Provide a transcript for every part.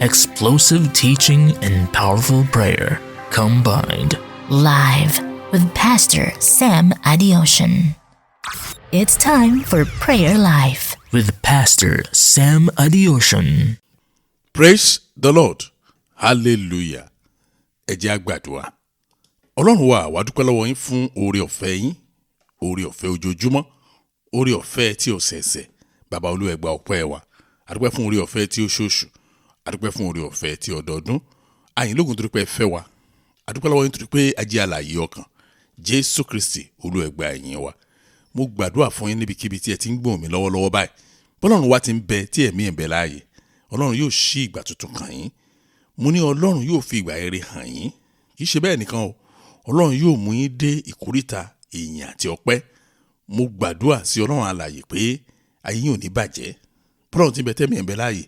Explosive teaching and powerful prayer combined. Live with Pastor Sam Adeosun. It's time for Prayer Life. With Pastor Sam Adeosun. Praise the Lord, hallelujah. Ẹ jẹ́ á gbàdúrà. Ọlọ́run wa, àwa dúpẹ́ lọ́wọ́ yín fún oore ọ̀fẹ́ yín, oore ọ̀fẹ́ ojoojúmọ́, oore ọ̀fẹ́ tí ọ̀sẹ̀ẹ̀sẹ̀. Bàbá Olúwa, ẹ gba ọpẹ́ wa. A dúpẹ́ fún oore ọ̀fẹ́ tí oṣooṣù. A dúpẹ́ fún oore ọ̀fẹ́ tí ọdọọdún. A yìn lógo torí pé ẹ fẹ́ wa. A dúpẹ́ lọ́wọ́ yín torí pé a jẹ́ alààyè ọkàn. Jésù Kristi, Olúwa, ẹ gba ìyìn wa. Mo gbàdúrà fún yín níbikíbi tí ẹ ti ń gbóhùn mi lọ́wọ́lọ́wọ́ báyìí. Bọ́lọ́run wa ti ń bẹ tí ẹ̀mí ẹ̀ ń bẹ láàyè, Ọlọ́run yóò ṣí ìgbà tuntun kàn yín. Mo ní Ọlọ́run yóò fi ìgbà rere hàn yín. Kì í ṣe bẹ́ẹ̀ nìkan o, Ọlọ́run yóò mú yín dé ìkóríta ìyìn àti ọpẹ́. Mo gbàdúrà sí Ọlọ́run alààyè pé ayé yín ò ní bàjẹ́. Bọ́lọ́run ti ń bẹ tẹ́mi ẹ̀ ń bẹ láàyè,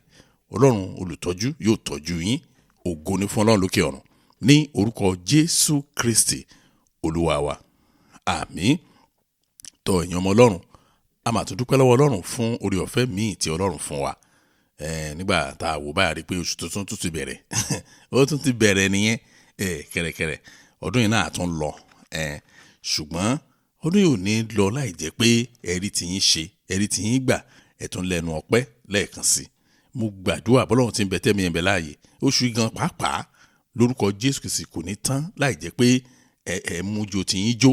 Ọlọ́run olùtọ́jú yóò tọ́jú yín. Ògo ni fún Ọlọ́run lókè ọ̀run. Ní orúkọ Jésù Kristi Olúwa wa, àmín. Tọ́ ẹ̀yin ọmọ Ọlọ́run, a máa tún dúpẹ́ lọ́wọ́ Ọlọ́run fún oore ọ̀fẹ́ míì tí Ọlọ́run fún wa. Nígbà tá a wò báyà rí pé oṣù tuntun tún ti bẹ̀rẹ̀, ó tún ti bẹ̀rẹ̀ nìyẹn. Kẹ̀rẹ̀kẹ̀rẹ̀ ọdún yìí náà tún lọ. Ṣùgbọ́n ọdún yìí ò ní lọ láì jẹ́ pé ẹ̀rí tí yín ṣe, ẹ̀rí tí yín gbà, ẹ̀ tún lẹ́nu ọpẹ́ lẹ́ẹ̀kan sí. Mo gbàdúrà, bọ́lọ́run ti ń bẹ tẹ́mi ẹ̀ bẹ láàyè, oṣù yìí gan pàápàá, lórúkọ Jésù Kristi, kò ní tán láì jẹ́ pé ẹ mú jo tí yín jó.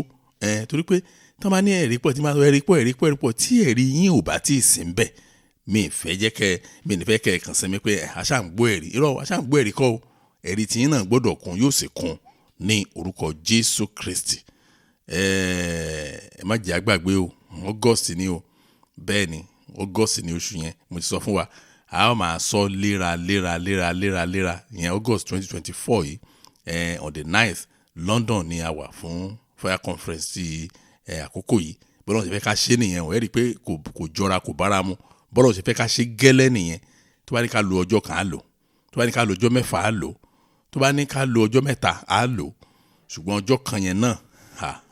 Torí pé tí wọ́n bá ní ẹ̀rí pọ̀, tí wọ́n bá sọ ẹ̀rí pọ̀, ẹ̀rí pọ̀, ẹ̀rí pọ̀, tí ẹ̀rí yín ò bá tí ì sí ń bẹ̀, mi ì fẹ́ jẹ́ kẹ́ mi ní fẹ́ kẹ́ ẹ kàn sí mi pé aṣá ń gbọ́ ẹ̀rí. Irọ́, aṣá ń gbọ́ ẹ̀rí kọ́ o. Ẹ̀rí tí yín náà gbọ́dọ̀ kún, yóò sì kún ní orúkọ Jésù Kristi. Ẹ má jẹ́ àgbàgbé o, August ni o. Bẹ́ẹ̀ ni, August ni oṣù yẹn. Mo ti sọ fún wa, a ó máa sọ léra léra léra léra léra. Ìyẹn August 2024 yìí, on the 9th, London ni a wà fún fire conference ti àkókò yìí. Bọ́lá ṣe fẹ́ ká ṣe nìyẹn o. Ẹ rí i pé kò jọra, kò bára mu. Bọ́lá ṣe fẹ́ ká ṣe gẹ́lẹ́ nìyẹn. Tó bá ní ká lo ọjọ́ kan, á lò. Tó bá ní ká lo ọjọ́ 6, á lò. Tó bá ní ká lo ọjọ́ 3, á lò. Ṣùgbọ́n ọjọ́ kan yẹn náà ha,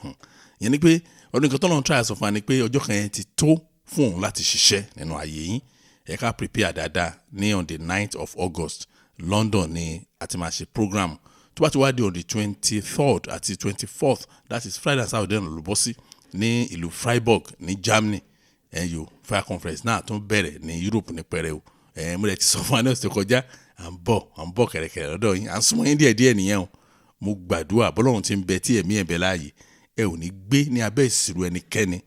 ìyẹn ni pé ọdún kan tọ́lọ́run try sọ fún wa ni pé ọjọ́ kan yẹn ti tó fún òun láti ṣiṣẹ́ nínú ayé yín. Ẹ ká prepare dáadáa. Ní on the 9th of August, London ni a ti máa ṣe program. Tó bá ti wá di on the 23rd àti 24th, that is Friday and Saturday ló bọ́ sí, ní ìlú Freiburg ní Germany, ẹ̀yọ́ fire conference náà tún bẹ̀rẹ̀ ní Europe ní pẹrẹu. Mo lè ti sọ fún wa ní ọ̀sẹ̀ tó kọjá, à ń bọ̀, à ń bọ̀ kẹ̀rẹ̀kẹ̀rẹ̀ lọ́dọ̀ yín, à ń súnmọ́ yín díẹ̀díẹ̀ nìyẹn o. Mo gbàdúrà, bọ́lọ́run ti ń bẹ tí ẹ̀mí ẹ̀ bẹ láàyè, ẹ ò ní gbé ní abẹ́ ìṣirò ẹnikẹ́ni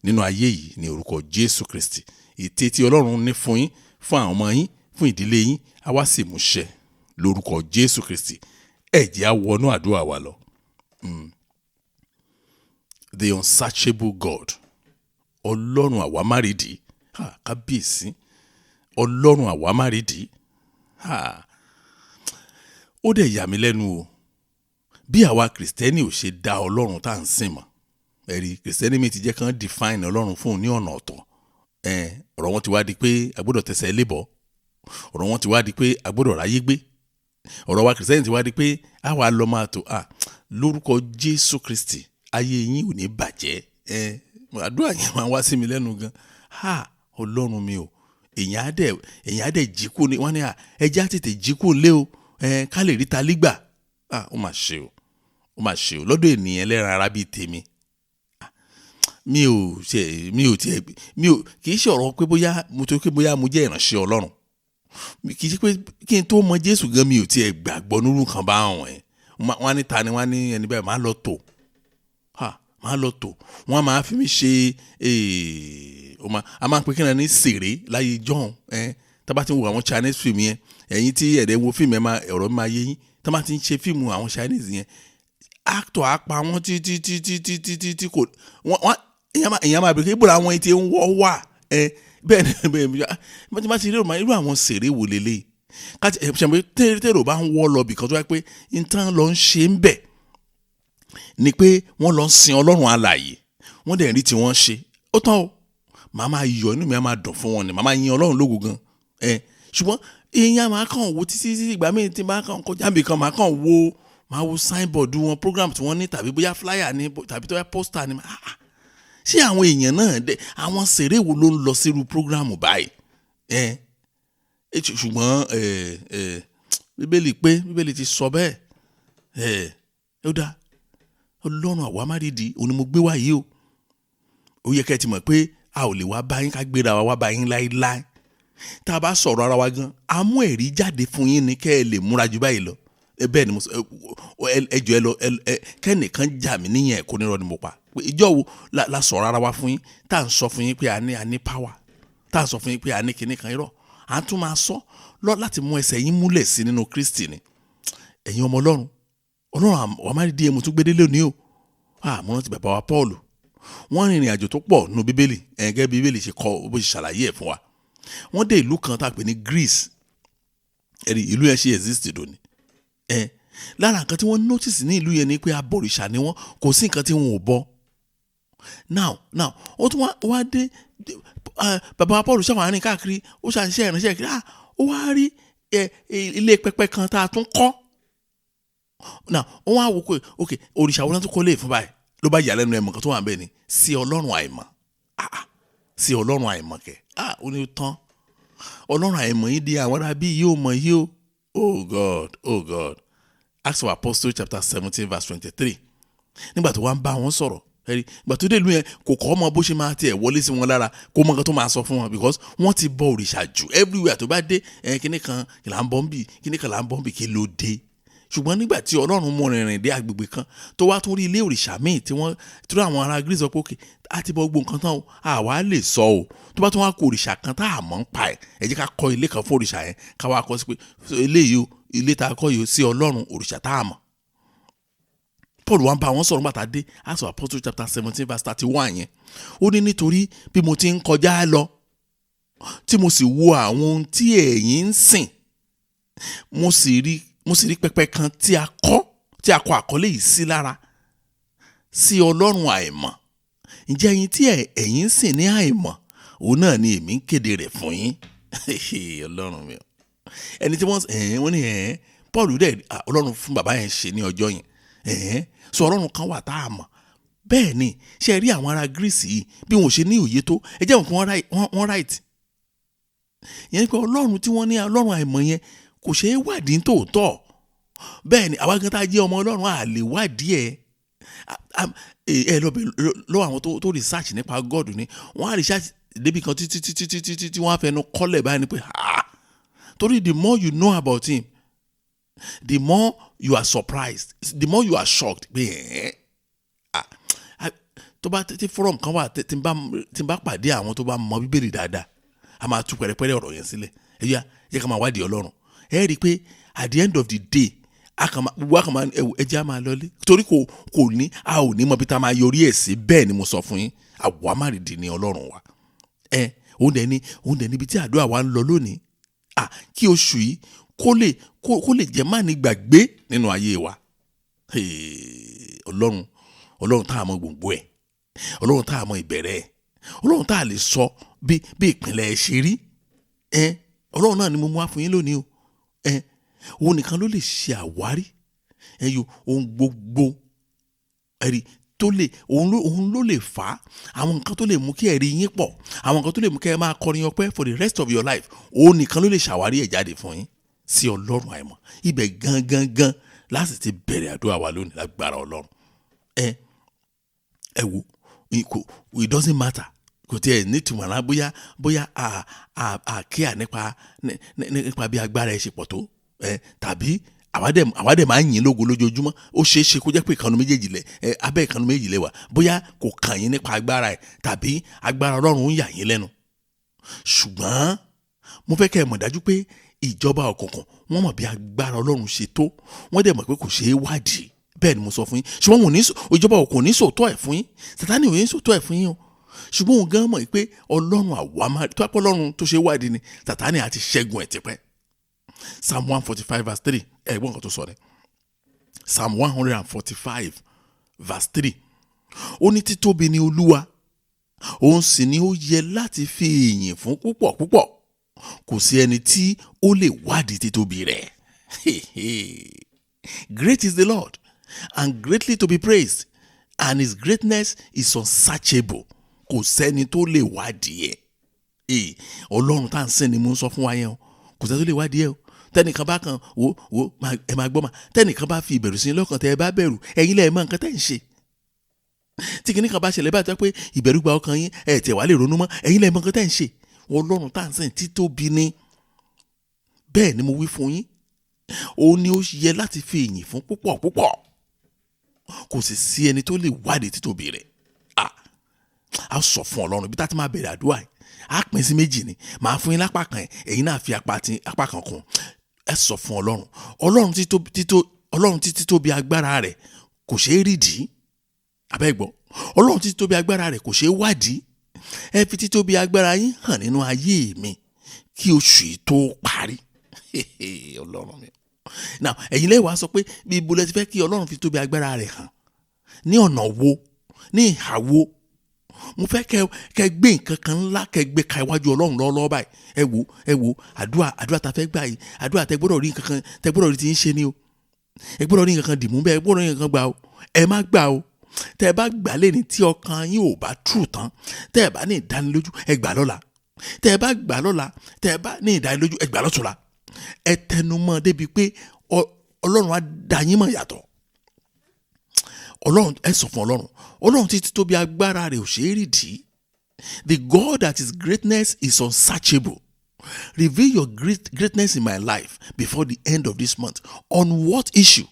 nínú ayé yìí ní orúkọ Jésù Kristi. Ète tí Ọlọ́run ní fún yín, fún àwọn ọmọ yín, fún ìdílé yín, á wá sì mú ṣẹ lórúkọ Jésù Kristi. Ẹ jẹ́ á wọnú àdúrà wa lọ. The unsearchable God, Ọlọ́run àwámárìdí, ha, kábíyèsí, Ọlọ́run àwámárìdí, ha. Ó dẹ̀ yà mí lẹ́nu o bí àwa Kìrìsìtẹ́nì ò ṣe dá Ọlọ́run tá à ń sìn mọ̀. Ẹ̀rí Kìrìsìtẹ́nì mi ti jẹ́ kán define Ọlọ́run fún un ní ọ̀nà ọ̀tọ̀. Ọ̀rọ̀ wọn ti wá di pé a gbọ́dọ̀ tẹsẹ̀ lébọ̀. Ọ̀rọ̀ wọn ti wá di pé a gbọ́dọ̀ ráyé gbé. Ọ̀rọ̀ wa Kìrìsìtẹ́nì ti wá di pé a wà lọ máa tó a. Lórúkọ Jésù Kristi, ayé yín ò ní bàjẹ́. Àdúrà yẹn máa wá sí mi lẹ́nu gan. Ha, Ọlọ́run mi o, èèyàn á dẹ̀ jí kú ni wọ́n ní à ẹjẹ́ á tètè jí kú lé o, ká lè rí ta lígbà. Ah, ó mà ṣe o, ó mà ṣe o lọ́dọ̀ ènìyàn ẹlẹ́ran ara bíi tèmi. Mi ò ṣe, mi ò tiẹ̀, mi ò kì í ṣe ọ̀rọ̀ pé bóyá mo tó pé bóyá mo jẹ́ ìránṣẹ́ Ọlọ́run. Kì í ṣe pé kí n tó mọ Jésù gan, mi ò tiẹ̀ gbàgbọ́ nírú kan bá àwọn ẹ̀. Wọ́n á ní ta ni, wọ́n á ní ẹni bẹ́ẹ̀ máa lọ tò, ha, máa lọ tò. Wọ́n á máa fi mí ṣe, a máa ń pe kí ni sèré láyé john. Tá bá ti ń wo àwọn Chinese film yẹn, ẹ̀yin tí ẹ̀rẹ̀ wo fíìmù, ẹ̀ máa ọ̀rọ̀ mi máa yé yín. Tá bá ti ń ṣe fíìmù àwọn Chinese yẹn, actor á pa wọ́n tí tí tí tí tí tí tí kò wọ́n èèyàn máa bèrè pé ibo làwọn etí ń wọ́ wà. Bẹ́ẹ̀ ni, bẹ́ẹ̀ ni. Bá ti bá ti rí irú àwọn sèré wò lélẹ̀ káti ẹ̀ ṣe pé tèrò bá ń wọ́ lọ bìkan tó wáyé pé nǹkan lọ ń ṣe ń bẹ̀ ni pé wọ́n lọ ń sin Ọlọ́run alààyè, wọ́n dẹ̀ rí tí wọ́n ṣe, ó tán o, màá máa yọ̀, inú mi á máa dùn fún wọn ni, màá máa yin Ọlọ́run lógo gan. Ṣùgbọ́n èèyàn máa kàn wo títí títí. Ìgbà míì tí máa kàn kọjá níbì kan, máa kàn wo, máa wo signboard wọn, program tí wọ́n ní, tàbí bóyá flyer ni, tàbí tó yẹ poster ni. Ah ah, ṣé àwọn èèyàn náà dẹ àwọn sèré wo ló ń lọ sírú program báyìí? Ṣùgbọ́n ẹ ẹ Bíbélì pé Bíbélì ti sọ bẹ́ẹ̀. Ẹ̀ ó dáa, Ọlọ́run àwa má dìdí òun ni mo gbé wá yìí o. Ó yẹ kẹ́ ẹ ti mọ̀ pé a ò lè wá bá yín ká gbéra wa wá bá yín láéláé. Tá a bá sọ̀rọ̀ ara wa gan, a mú ẹ̀rí jáde fún yín ni kẹ́ ẹ lè múra ju báyìí lọ. Ẹ bẹ́ẹ̀ ni mo sọ, ẹ jọ ẹ lọ, ẹ kẹ́nìkan jà mí níyẹn, ẹ̀kọ́ nírọ̀ ni mo pa. Ìjọ wo la sọ̀rọ̀ ara wa fún yín tá à ń sọ fún yín pé a ní power, tá à ń sọ fún yín pé a ní kinní kan? Irọ́, à ń tún máa sọ lọ láti mú ẹsẹ̀ yín múlẹ̀ sí nínú Kristi ni. Ẹ̀yin ọmọ Ọlọ́run, Ọlọ́run àwámárìdí ẹ̀ mo tún gbé délé òní o. Àmọ́ rántí bàbá wa Paul, wọ́n rìnrìn àjò tó pọ̀ nínú Bíbélì, ẹ̀gẹ́ bí Bíbélì ṣe kọ, bó ṣe ṣàlàyé ẹ̀ fún wa. Wọ́n dé ìlú kan tá a pè ní Greece. Ẹ̀rí ìlú yẹn ṣe exist dòní. Ẹ̀ lára nǹkan tí wọ́n notice ní ìlú yẹn ni pé abọ̀rìṣà ni wọ́n, kò sí nǹkan tí wọn ò bọ. Now ó tún wá dé, bàbá wa Paul ṣàwọn àárín káàkiri, ó ṣàṣìṣe ìránṣẹ́ kiri. Ó wá rí ilé pẹpẹ kan tá a tún kọ́. Now ó wá wò pé, ok, òrìṣà wọn tún kọ́ lè fún báyìí? Ló bá yà lẹ́nu, ẹ̀mọ̀ kan tó wà bẹ́ẹ̀ ni, sí Ọlọ́run àìmọ̀. Ah, sí Ọlọ́run àìmọ̀ kẹ̀. Ah, ó ní tán, Ọlọ́run àìmọ̀ yìí di àwọn arábí yìí ò mọ̀ yìí o. Oh God, oh God. Acts of Apostles chapter 17 verse 23. Nígbà tó wá ń bá wọn sọ̀rọ̀, ẹ̀rí ìgbà tó dé ìlú yẹn, kò kọ́ ọmọ bó ṣe máa tiẹ̀ wọlé sí wọn lára, kó mọ nǹkan tó máa sọ fún wọn, because wọ́n ti bọ òrìṣà jù. Everywhere tó bá dé ẹ̀, kíní kan là ń bọ́ ń bì, kíní kan là ń bọ́ ń bì, kí ló dé? Ṣùgbọ́n nígbà tí Ọlọ́run mú rìnrìn dé agbègbè kan, tó wá tún rí ilé òrìṣà míì tí wọ́n tí àwọn ará Greece sọ pé, okay, a ti bọ gbogbo nǹkan tán o, àwa lè sọ o, tó bá tún wá kó òrìṣà kan tá a mọ̀ ń pa ẹ̀, ẹ jẹ́ ká kọ́ ilé kan fún òrìṣà yẹn, ká wá kọ́ sí pé eléyìí o, ilé tá a kọ́ yìí sí Ọlọ́run òrìṣà tá a mọ̀. Paul wá ń bá wọn sọ̀rọ̀ nígbà tá a dé Acts of Apostles chapter 17 verse 31 yẹn. Ó ní, nítorí bí mo ti ń kọjá lọ, tí mo sì wo àwọn ohun tí ẹ̀yin ń sìn, mo sì rí pẹpẹ kan tí a kọ́, tí a kọ àkọlé yìí sí lára, sí Ọlọ́run àìmọ̀. Ǹjẹ́ ẹ̀yin tí ẹ̀yin ń sìn ní àìmọ̀, òun náà ni èmi ń kéde rẹ̀ fún yín. Ọlọ́run mi o. Ẹni tí wọ́n ẹ̀ẹ́n wọ́n ní ẹ̀ẹ́n Paul dẹ̀, Ọlọ́run fún bàbá yẹn ṣe ní ọjọ́ yẹn. Ẹ̀ẹ́n sọ Ọlọ́run kan wà tá a mọ̀. Bẹ́ẹ̀ ni ṣe rí àwọn ará Greece yìí, bí wọn ò ṣe ní òye tó, ẹ jẹ́ wọn kí wọ́n right yẹn ni pé Ọlọ́run tí wọ́n ní, Ọlọ́run àìmọ̀ yẹn, kò ṣeé wádìí tòótọ́. Bẹ́ẹ̀ ni àwa gan tá a jẹ́ ọmọ Ọlọ́run, à lè wádìí ẹ̀. Ẹ lọ bẹ lọ́wọ́ àwọn tó research nípa God ni, wọ́n á research débi kan títí títí títí títí, wọ́n á fẹnu kọ́lẹ̀ báyìí ni pé, ah, torí the more you know about him, the more you are surprised, the more you are shocked pé ẹ̀ ah, tó bá tí forum kan wà tí n bá pàdé àwọn tó bá mọ Bíbélì dáadáa, a máa tú pẹ̀rẹ̀pẹ̀rẹ̀ ọ̀rọ̀ yẹn sílẹ̀. Ẹ yá, jẹ́ ká máa wádìí Ọlọ́run. Ẹ rí i pé at the end of the day, gbogbo a kàn máa ẹ jẹ́ a máa lọlé, torí kò ní, a ò ní mọ bí tá a máa yọrí ẹ̀ sí. Bẹ́ẹ̀ ni mo sọ fún yín, àwámárìdì ni Ọlọ́run wa. Ẹ òun dẹ̀ níbi tí àdúrà wa ń lọ lónìí, à kí oṣù yìí kó lè jẹ́ má ní gbàgbé nínú ayé wa. Ọlọ́run, Ọlọ́run tá a mọ gbòǹgbò ẹ̀, Ọlọ́run tá a mọ ìbẹ̀rẹ̀ ẹ̀, Ọlọ́run tá a lè sọ bí ìpínlẹ̀ ẹ̀ ṣe rí, ẹ Ọlọ́run náà ni mo mú wá fún yín lónìí o. Ẹ òun nìkan ló lè ṣe àwárí ẹ yo ohun gbogbo ẹ̀rí tó lè, òun ló lè fà á, àwọn nǹkan tó lè mú kí ẹ̀rí yín pọ̀, àwọn nǹkan tó lè mú kí ẹ máa kọrin ọpẹ́ for the rest of your life. Òun nìkan ló lè ṣàwárí ẹ̀ jáde fún yín sí Ọlọ́run àìmọ̀. Ibẹ̀ gangan gan láti ti bẹ̀rẹ̀ àdúrà wa lónìí lágbára Ọlọ́run. Ẹ wo, it doesn't matter, kò tiẹ̀ nítumọ̀ rárá bóyá a kíá nípa bí agbára ẹ ṣe pọ̀ tó ẹ, tàbí àwa dẹ̀ máa ń yìn lógo lójoojúmọ́. Ó ṣeé ṣe kó jẹ́ pé ìkànnì méjèèjì lẹ̀ ẹ, abẹ́ ìkànnì méjèèjì lẹ̀ wà, bóyá kò kàn yín nípa agbára ẹ, tàbí agbára Ọlọ́run ń yà yín lẹ́nu. Ṣùgbọ́n mo fẹ́ kẹ́ ẹ mọ̀ dájú pé ìjọba òkùnkùn, wọ́n mọ̀ bí agbára Ọlọ́run ṣe tó, wọ́n dẹ̀ mọ̀ pé kò ṣeé wádìí. Bẹ́ẹ̀ ni mo sọ fún yín. Ṣùgbọ́n wọn ò ní ìjọba òkùnkùn ò ní sòótọ́ ẹ̀ fún yín, Sátánì ò ní sòótọ́ ẹ̀ fún yín o. Ṣùgbọ́n òun gan mọ̀ pé Ọlọ́run àwa tó pẹ́, Ọlọ́run tó ṣe wádìí ni, Sátánì àti ṣẹ́gun ẹ̀ tipẹ́. Psalm 145 verse 3, ẹ̀ gbọ́n nǹkan tó sọ ni. Psalm 145 verse 3, ó ní, títóbi ni Olúwa, òun sì ni ó yẹ láti fi ìyìn fún púpọ̀ púpọ̀, kò sí ẹni tí ó lè wádìí títóbi rẹ̀. Great is the Lord and greatly to be praised, and his greatness is unsearchable. Kò sẹ́ni tó lè wádìí ẹ̀. Ọlọ́run tá à ń sìn ni mo ń sọ fún wa yẹn o. Kò sẹ́ni tó lè wádìí ẹ̀ o. Tẹnìkan bá kan wo wo, ẹ máa gbọ́ mà, tẹnìkan bá fi ìbẹ̀rù sí yín lọ́kàn, tẹ ẹ bá bẹ̀rù, ẹ̀yin lẹ mọ̀ nǹkan tẹ́ ń ṣe. Tí kìnnìkan bá ṣẹlẹ̀ báyìí tó pé ìbẹ̀rù gba ọkàn yín, ẹ tẹ̀ wá lè ronú mọ́, ẹ̀yin lẹ mọ̀ nǹkan tẹ́ ń ṣe. Ọlọ́run tá à ń sìn títóbi ni. Bẹ́ẹ̀ ni mo wí fún yín, òun ni ó yẹ láti fi ìyìn fún púpọ̀ púpọ̀. Kò sì sí ẹni tó lè wádìí títóbi rẹ̀. A sọ fún Ọlọ́run ibi tá a ti máa bẹ̀rẹ̀ àdúrà yìí. A pín sí méjì ni, màá fún yín lápá kan, ẹ̀yin náà fi apá kan kún. Ẹ sọ fún Ọlọ́run, Ọlọ́run títí tóbi agbára rẹ̀ kò ṣeé rídìí. Abẹ́gbọ́, Ọlọ́run títí tóbi agbára rẹ̀ kò ṣeé wádìí. Ẹ fi títóbi agbára yín hàn nínú ayé mi kí oṣù yìí tó parí. Ọlọ́run mi. Now, ẹ̀yin lè wá sọ pé bí ibo lẹ ti fẹ́ kí Ọlọ́run fi tóbi agbára rẹ̀ hàn? Ní ọ̀nà wo? Ní ìhà wo? Mo fẹ́ kẹ́ gbé nǹkan kan ńlá, kẹ́ gbé ka iwájú Ọlọ́run lọ́wọ́lọ́wọ́ báyìí. Ẹ wo, ẹ wo, àdúrà ta fẹ́ gbà yìí, àdúrà tẹ gbọ́dọ̀ rí nǹkan kan, tẹ gbọ́dọ̀ rí ti ń ṣe ni o. Ẹ gbọ́dọ̀ rí nǹkan kan dìmú bẹ́ẹ̀, ẹ gbọ́dọ̀ rí nǹkan kan gbà o. Ẹ má gbà o. Tẹ bá gbà lé ní tí ọkàn yín ò bá true tán, tẹ bá ní ìdánilójú, ẹ gbà lọ́la. Tẹ bá gbà lọ́la, tẹ bá ní ìdánilójú, ẹ gbà lọ́tùnla. Ẹ tẹnumọ́ débi pé Ọlọ́run á dá yín mọ̀ yàtọ̀. Ọlọ́run, ẹ sọ fún Ọlọ́run, Ọlọ́run títí tóbi agbára rẹ̀ ò ṣeé rídìí. The God that his greatness is unsearchable. Reveal your greatness in my life before the end of this month. On what issue?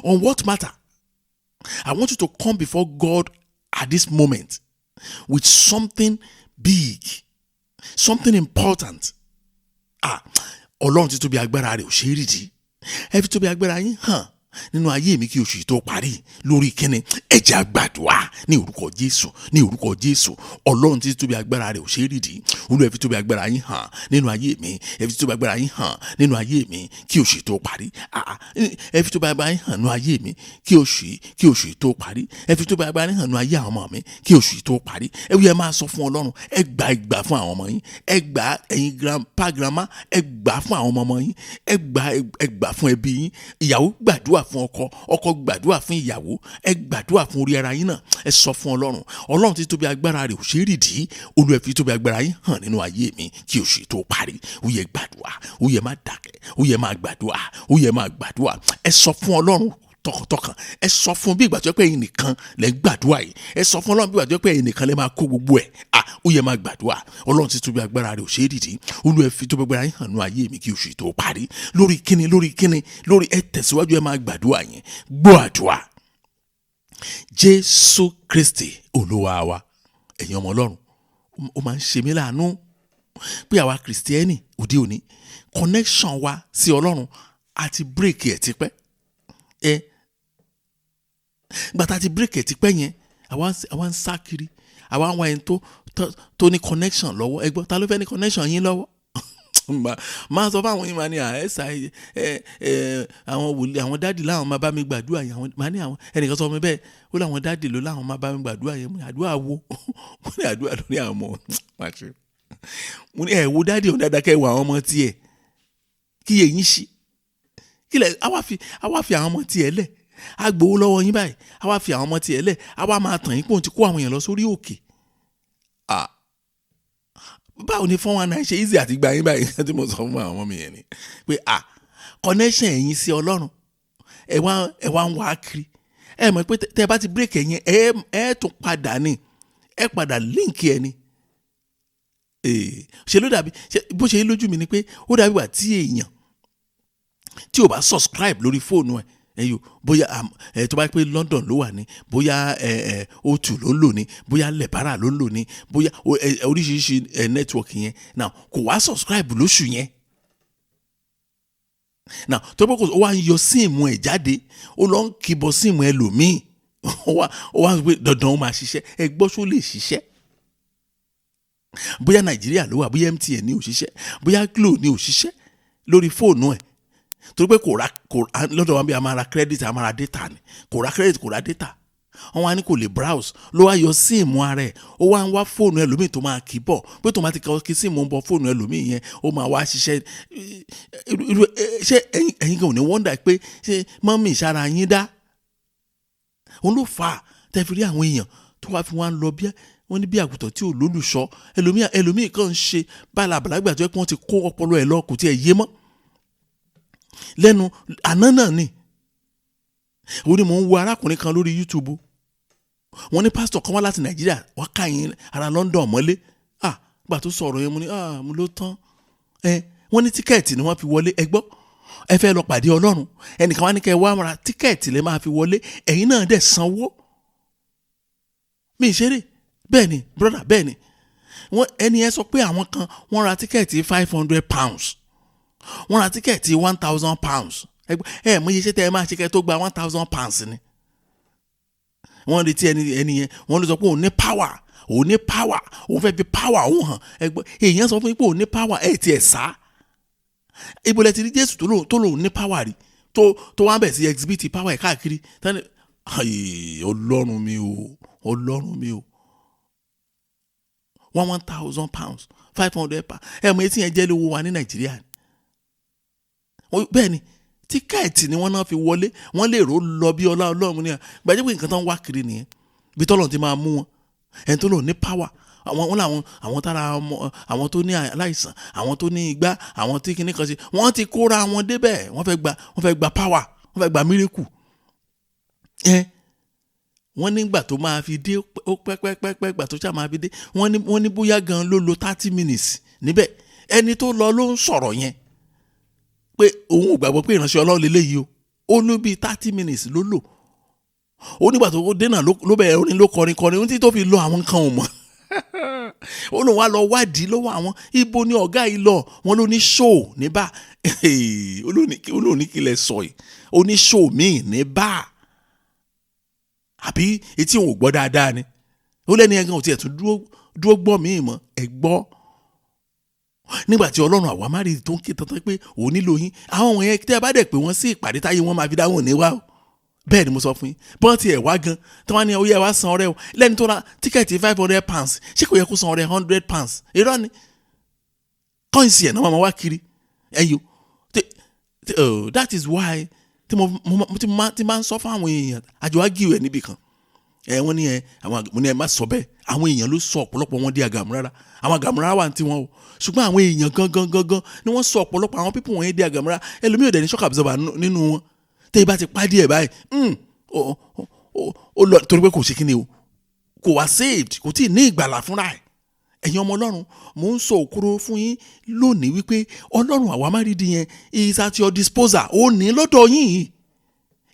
On what matter? I want you to come before God at this moment with something big, something important. Ọlọ́run tí tóbi agbára rẹ̀ ò ṣeé rídìí. Ẹ fi tóbi agbára yín hàn nínú ayé mi kí oṣù yìí tó parí. Lórí kíni? Ẹ jẹ́ á gbàdúrà ní orúkọ Jésù, ní orúkọ Jésù. Ọlọ́run tí tóbi agbára rẹ̀ ò ṣeé rídìí. Olúwa, ẹ fi tóbi agbára yín hàn nínú ayé mi. Ẹ fi tóbi agbára yín hàn nínú ayé mi kí oṣù yìí tó parí. Ẹ fi tóbi agbára yín hàn nínú ayé mi kí oṣù yìí tó parí. Ẹ fi tóbi agbára yín hàn nínú ayé àwọn ọmọ mi kí oṣù yìí tó parí. Ẹ wí, ẹ máa sọ fún Ọlọ́run, ẹ gbà ìgbà fún àwọn ọmọ yín. Ẹ gbà, ẹ̀yin grandpa, grandma, ẹ gbà fún àwọn ọmọ yín. Ẹ gbà, ẹ gbà fún ẹbí yín. Ìyàwó gbàdúrà fún ọkọ, ọkọ gbàdúrà fún ìyàwó. Ẹ gbàdúrà fún orí ara yín náà. Ẹ sọ fún Ọlọ́run, Ọlọ́run tí tóbi agbára rẹ̀ ò ṣeé rídìí. Olúwa, fi tóbi agbára yín hàn nínú ayé mi kí oṣù tó parí. Ó yẹ gbàdúrà, ó yẹ má dákẹ́, ó yẹ má gbàdúrà, ó yẹ má gbàdúrà. Ẹ sọ fún Ọlọ́run tọkàntọkàn. Ẹ sọ fún bí ìgbà tó pé ẹ̀yin nìkan lẹ gbàdúrà yìí. Ẹ sọ fún Ọlọ́run bí ìgbà tó pé ẹ̀yin nìkan lẹ máa kó gbogbo ẹ̀. Ó yẹ máa gbàdúrà. Ọlọ́run tí tóbi agbára rẹ̀ ò ṣeé rídìí. Olúwa, fi tóbi agbára yín hàn nínú ayé mi kí oṣù tó parí. Lórí kíni? Lórí kíni? Lórí, ẹ tẹ̀síwájú, ẹ máa gbàdúrà yẹn. Gbọ́ àdúrà. Jésù Kristi Olúwa wa. Ẹ̀yin ọmọ Ọlọ́run, ó máa ń ṣe mí láàánú pé àwa Kìrìsìtẹ́nì òde òní, connection wa sí Ọlọ́run àti break ẹ̀ tipẹ́. Ẹ gbàtà ti break ẹ̀ tipẹ́ yẹn, àwa ń sá kiri, àwa ń wá ẹni tó ní connection lọ́wọ́. Ẹ gbọ́, ta ló fẹ́ ní connection yín lọ́wọ́? Máa sọ fáwọn yìí, máa ní àẹ́sà ẹ ẹ àwọn wòlíì, àwọn daddy láwọn máa bá mi gbàdúrà yẹn. Àwọn máa ní, àwọn ẹnìkan sọ fún mi bẹ́ẹ̀, ó láwọn daddy ló láwọn máa bá mi gbàdúrà yẹn. Mo ní àdúrà wo? Mo ní àdúrà lórí àwọn ọmọ. Máa ṣe, mo ní ẹ wo daddy òun dáadáa, kẹ́ ẹ wo àwọn ọmọ tiẹ̀ kí eyín ṣí kí lẹ̀. Àwa fi àwọn ọmọ tiẹ̀ lẹ̀, a gbowó lọ́wọ́ yín báyìí, àwa fi àwọn ọmọ tiẹ̀ lẹ̀, àwa máa tàn yín pé òun ti kó àwọn èèyàn lọ sórí òkè. Báwo ni 419 ṣe easy àti gba yín báyìí? Tí mo sọ fún àwọn ọmọ mi yẹn ni pé connection ẹ̀yin sí Ọlọ́run, ẹ wá ń wá kiri. Ẹ mọ̀ pé tẹ́ ẹ bá ti break ẹ̀yin, ẹ tún padà ní, ẹ padà link ẹ ni. Ṣe ló dàbí bó ṣe lójú mi ni pé ó dàbí wà tí èèyàn tí ò bá subscribe lórí fóònù ẹ ẹyọ, bóyá ẹ tó bá pé London ló wà ní, bóyá ẹ ẹ O2 ló ń lò ní, bóyá Lebara ló ń lò ní, bóyá oríṣiríṣi network yẹn. Now, kò wá subscribe lóṣù yẹn. Now, tó bá kò, ó wá ń yọ SIM ẹ̀ jáde, ó lọ ń kíbọ SIM ẹlòmíì, ó wá pé dandan ó máa ṣiṣẹ́. Ẹ gbọ́, ṣó lè ṣiṣẹ́? Bóyá Nàìjíríà ló wà, bóyá MTN ní ò ṣiṣẹ́, bóyá Glo ní ò ṣiṣẹ́ lórí fóònù ẹ̀, torí pé kò ra, kò lọ́dọ̀ wa bí a máa ra credit, a máa ra data ni. Kò ra credit, kò ra data, wọ́n wá ní kò lè browse, ló wá yọ SIM ara ẹ̀, ó wá ń wá fóònù ẹlòmíì tó máa kì í bọ̀, pé tó máa ti kí SIM ń bọ fóònù ẹlòmíì yẹn, ó máa wá ṣiṣẹ́. Ṣé ẹ̀yin gan ò ní wonder pé ṣé mummy ìṣara yín dá? Òun ló fà á tẹ́ fi rí àwọn èèyàn tó wá fi wá ń lọ bí wọ́n ní bí àgùntàn tí ò lólùṣọ́. Ẹlòmíì kàn ń ṣe bálabàlá gbà tó yẹ kí wọ́n ti kó ọpọlọ ẹ̀ lọ, kò tiẹ̀ yé mọ́. Lẹ́nu àná náà ni ó ní mò ń wo arákùnrin kan lórí YouTube. Wọ́n ní pásítọ̀ kan wá láti Nàìjíríà wọ́n ká yín ara London mọ́lé. Ah, gbà tó sọ̀rọ̀ yẹn mo ní ah, mo ló tán. Ẹ wọ́n ní tíkẹ́ẹ̀tì ni wọ́n fi wọlé. Ẹ gbọ́, ẹ fẹ́ lọ pàdé Ọlọ́run, ẹnìkan wá ní kẹ́ ẹ wá ra tíkẹ́ẹ̀tì lè máa fi wọlé, ẹ̀yin náà dẹ̀ sanwó. Mi ṣeré. Bẹ́ẹ̀ ni brother, bẹ́ẹ̀ ni. Wọ́n ẹni yẹn sọ pé àwọn kan wọ́n ra tíkẹ́ẹ̀tì £500, wọ́n ra tíkẹ́ẹ̀tì £1,000. Ẹ mọ iye iṣẹ́ tẹ́ ẹ máa ṣe kẹ́ tó gba £1,000 ni. Wọ́n retí ẹni yẹn, wọ́n ló sọ pé òun ní power, òun ní power, òun fẹ́ fi power òun hàn. Ẹ gbọ́, èèyàn sọ fún yín pé òun ní power, ẹ tiẹ̀ sá. Ibo lẹ ti rí Jésù tó lòun ní power rí, tó wá bẹ̀ sí exhibit power ẹ̀ káàkiri? Tani Ọlọ́run mi o, Ọlọ́run mi o. £1,000, £500. Ẹ mọ etí yẹn jẹ́ lówó wa ní Nàìjíríà. Bẹ́ẹ̀ ni tíkẹ́ẹ̀tì ni wọ́n náà fi wọlé. Wọ́n lè rò lọ bí ọlá Ọlọ́run ní à gbàjẹ́ pé nǹkan tó ń wá kiri nìyẹn, bí tọ́lọ̀ ti máa mú wọn. Ẹni tó lò ní power, àwọn wọn làwọn àwọn tára ọmọ, àwọn tó ní aláìsàn, àwọn tó ní igbá, àwọn tí kinní kan ṣe, wọ́n ti kóra wọn débẹ̀. Wọ́n fẹ́ gba power, wọ́n fẹ́ gba miracle. Ẹ wọ́n nígbà tó máa fi dé, ó pẹ́pẹ́pẹ́pẹ́ gbà tó ṣáà máa fi dé, wọ́n ní bóyá gan ló lo 30 minutes níbẹ̀. Ẹni tó lọ ló ń sọ̀rọ̀ yẹn pé òun ò gbàgbọ́ pé ìránṣẹ́ Ọlọ́run lélẹ́yìí o. Ó ní bíi 30 minutes ló lò. Ó nígbà tó dé náà ló bẹ̀rẹ̀ orin, ló kọrin kọrin, ohun tí tó fi lọ àwọn kan ò mọ̀. Ó lóun wá lọ wádìí lọ́wọ́ àwọn, ibo ni ọ̀gá yìí lọ? Wọn ló ní show ní bá. Ó lóun ní kílẹ̀ sọ yìí, ó ní show míì ní bá, àbí etí òun ò gbọ́ dáadáa ni. Ó lẹ́ni ẹ̀gán ò tiẹ̀ tún dúró gbọ́ míì mọ́. Ẹ gbọ́, nígbà tí Ọlọ́run àwa má rí tó ń ké tantan pé òun nílò yín, àwọn wọ̀nyẹn tẹ́ ẹ bá dẹ̀ pé wọ́n sí ìpàdé táyé wọn máa fi dáhùn ní wá o. Bẹ́ẹ̀ ni mo sọ fún yín. Bọ́n ti ẹ̀ wá gan tí wọ́n á ní ó yẹ wá san ọrẹ o, lẹ́ni tó ra tíkẹ́ẹ̀tì £500, ṣé kò yẹ kó san ọrẹ £100? Irọ́ ni, coins ẹ̀ náà máa wá kiri ẹ̀yọ́. That is why tí mo ti máa ń sọ fún àwọn èèyàn àjọ wá gíwẹ̀ níbì kan. Ẹ wọ́n ní ẹ àwọn, mo ní ẹ má sọ bẹ́ẹ̀. Àwọn èèyàn ló sọ ọ̀pọ̀lọpọ̀ wọn di àgàmúrárá. Àwọn àgàmúrárá wà ní tiwọn o, ṣùgbọ́n àwọn èèyàn gangan gangan ni wọ́n sọ ọ̀pọ̀lọpọ̀ àwọn people wọ̀nyẹn di àgàmúrárá. Ẹlòmíì ò dẹ̀ ní shock absorber nínú wọn. Tẹ́ ẹ bá ti pàdé ẹ̀ báyìí, ó lọ, torí pé kò ṣe kíni o, kò wá saved, kò tí ì ní ìgbàlà fúnra ẹ̀. Ẹ̀yin ọmọ Ọlọ́run, mò ń sọ òkúrò fún yín lónìí wípé Ọlọ́run àwa má rí di yẹn is at your disposal. Ó ní lọ́dọ̀ yín yìí.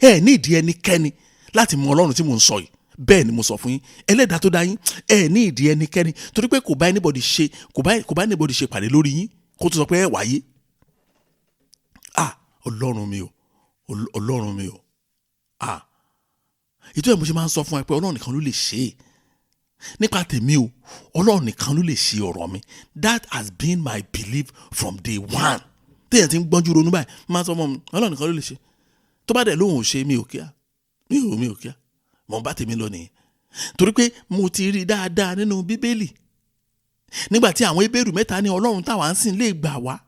Ẹ ní ìdí ẹnikẹ́ni láti mọ Ọlọ́run tí mò ń sọ yìí. Bẹ́ẹ̀ ni mo sọ fún yín. Ẹlẹ́dàá tó dá yín, ẹ ní ìdí ẹnikẹ́ni, torí pé kò bá anybody ṣe, kò bá anybody ṣe pàdé lórí yín kó tó sọ pé ẹ wáyé. Ah, Ọlọ́run mi o, Ọlọ́run mi o. Ah, ìtú ẹ̀ mo ṣe máa ń sọ fún ẹ pé Ọlọ́run nìkan ló lè ṣe é. Nípa tèmi o, Ọlọ́run nìkan ló lè ṣe ọ̀rọ̀ mi. That has been my belief from day one. Téèyàn ti ń gbọ́njú ronú báyìí, máa sọ fún mi, Ọlọ́run nìkan ló lè ṣe. Tó bá dẹ̀ lóhùn ò ṣe, mi ò kíá, mi ò kíá, mo bá tèmi lọ nìyẹn, torí pé mo ti rí dáadáa nínú Bíbélì. Nígbà tí àwọn Hébérù mẹ́ta ní Ọlọ́run táwa ń sìn lè gbà wá,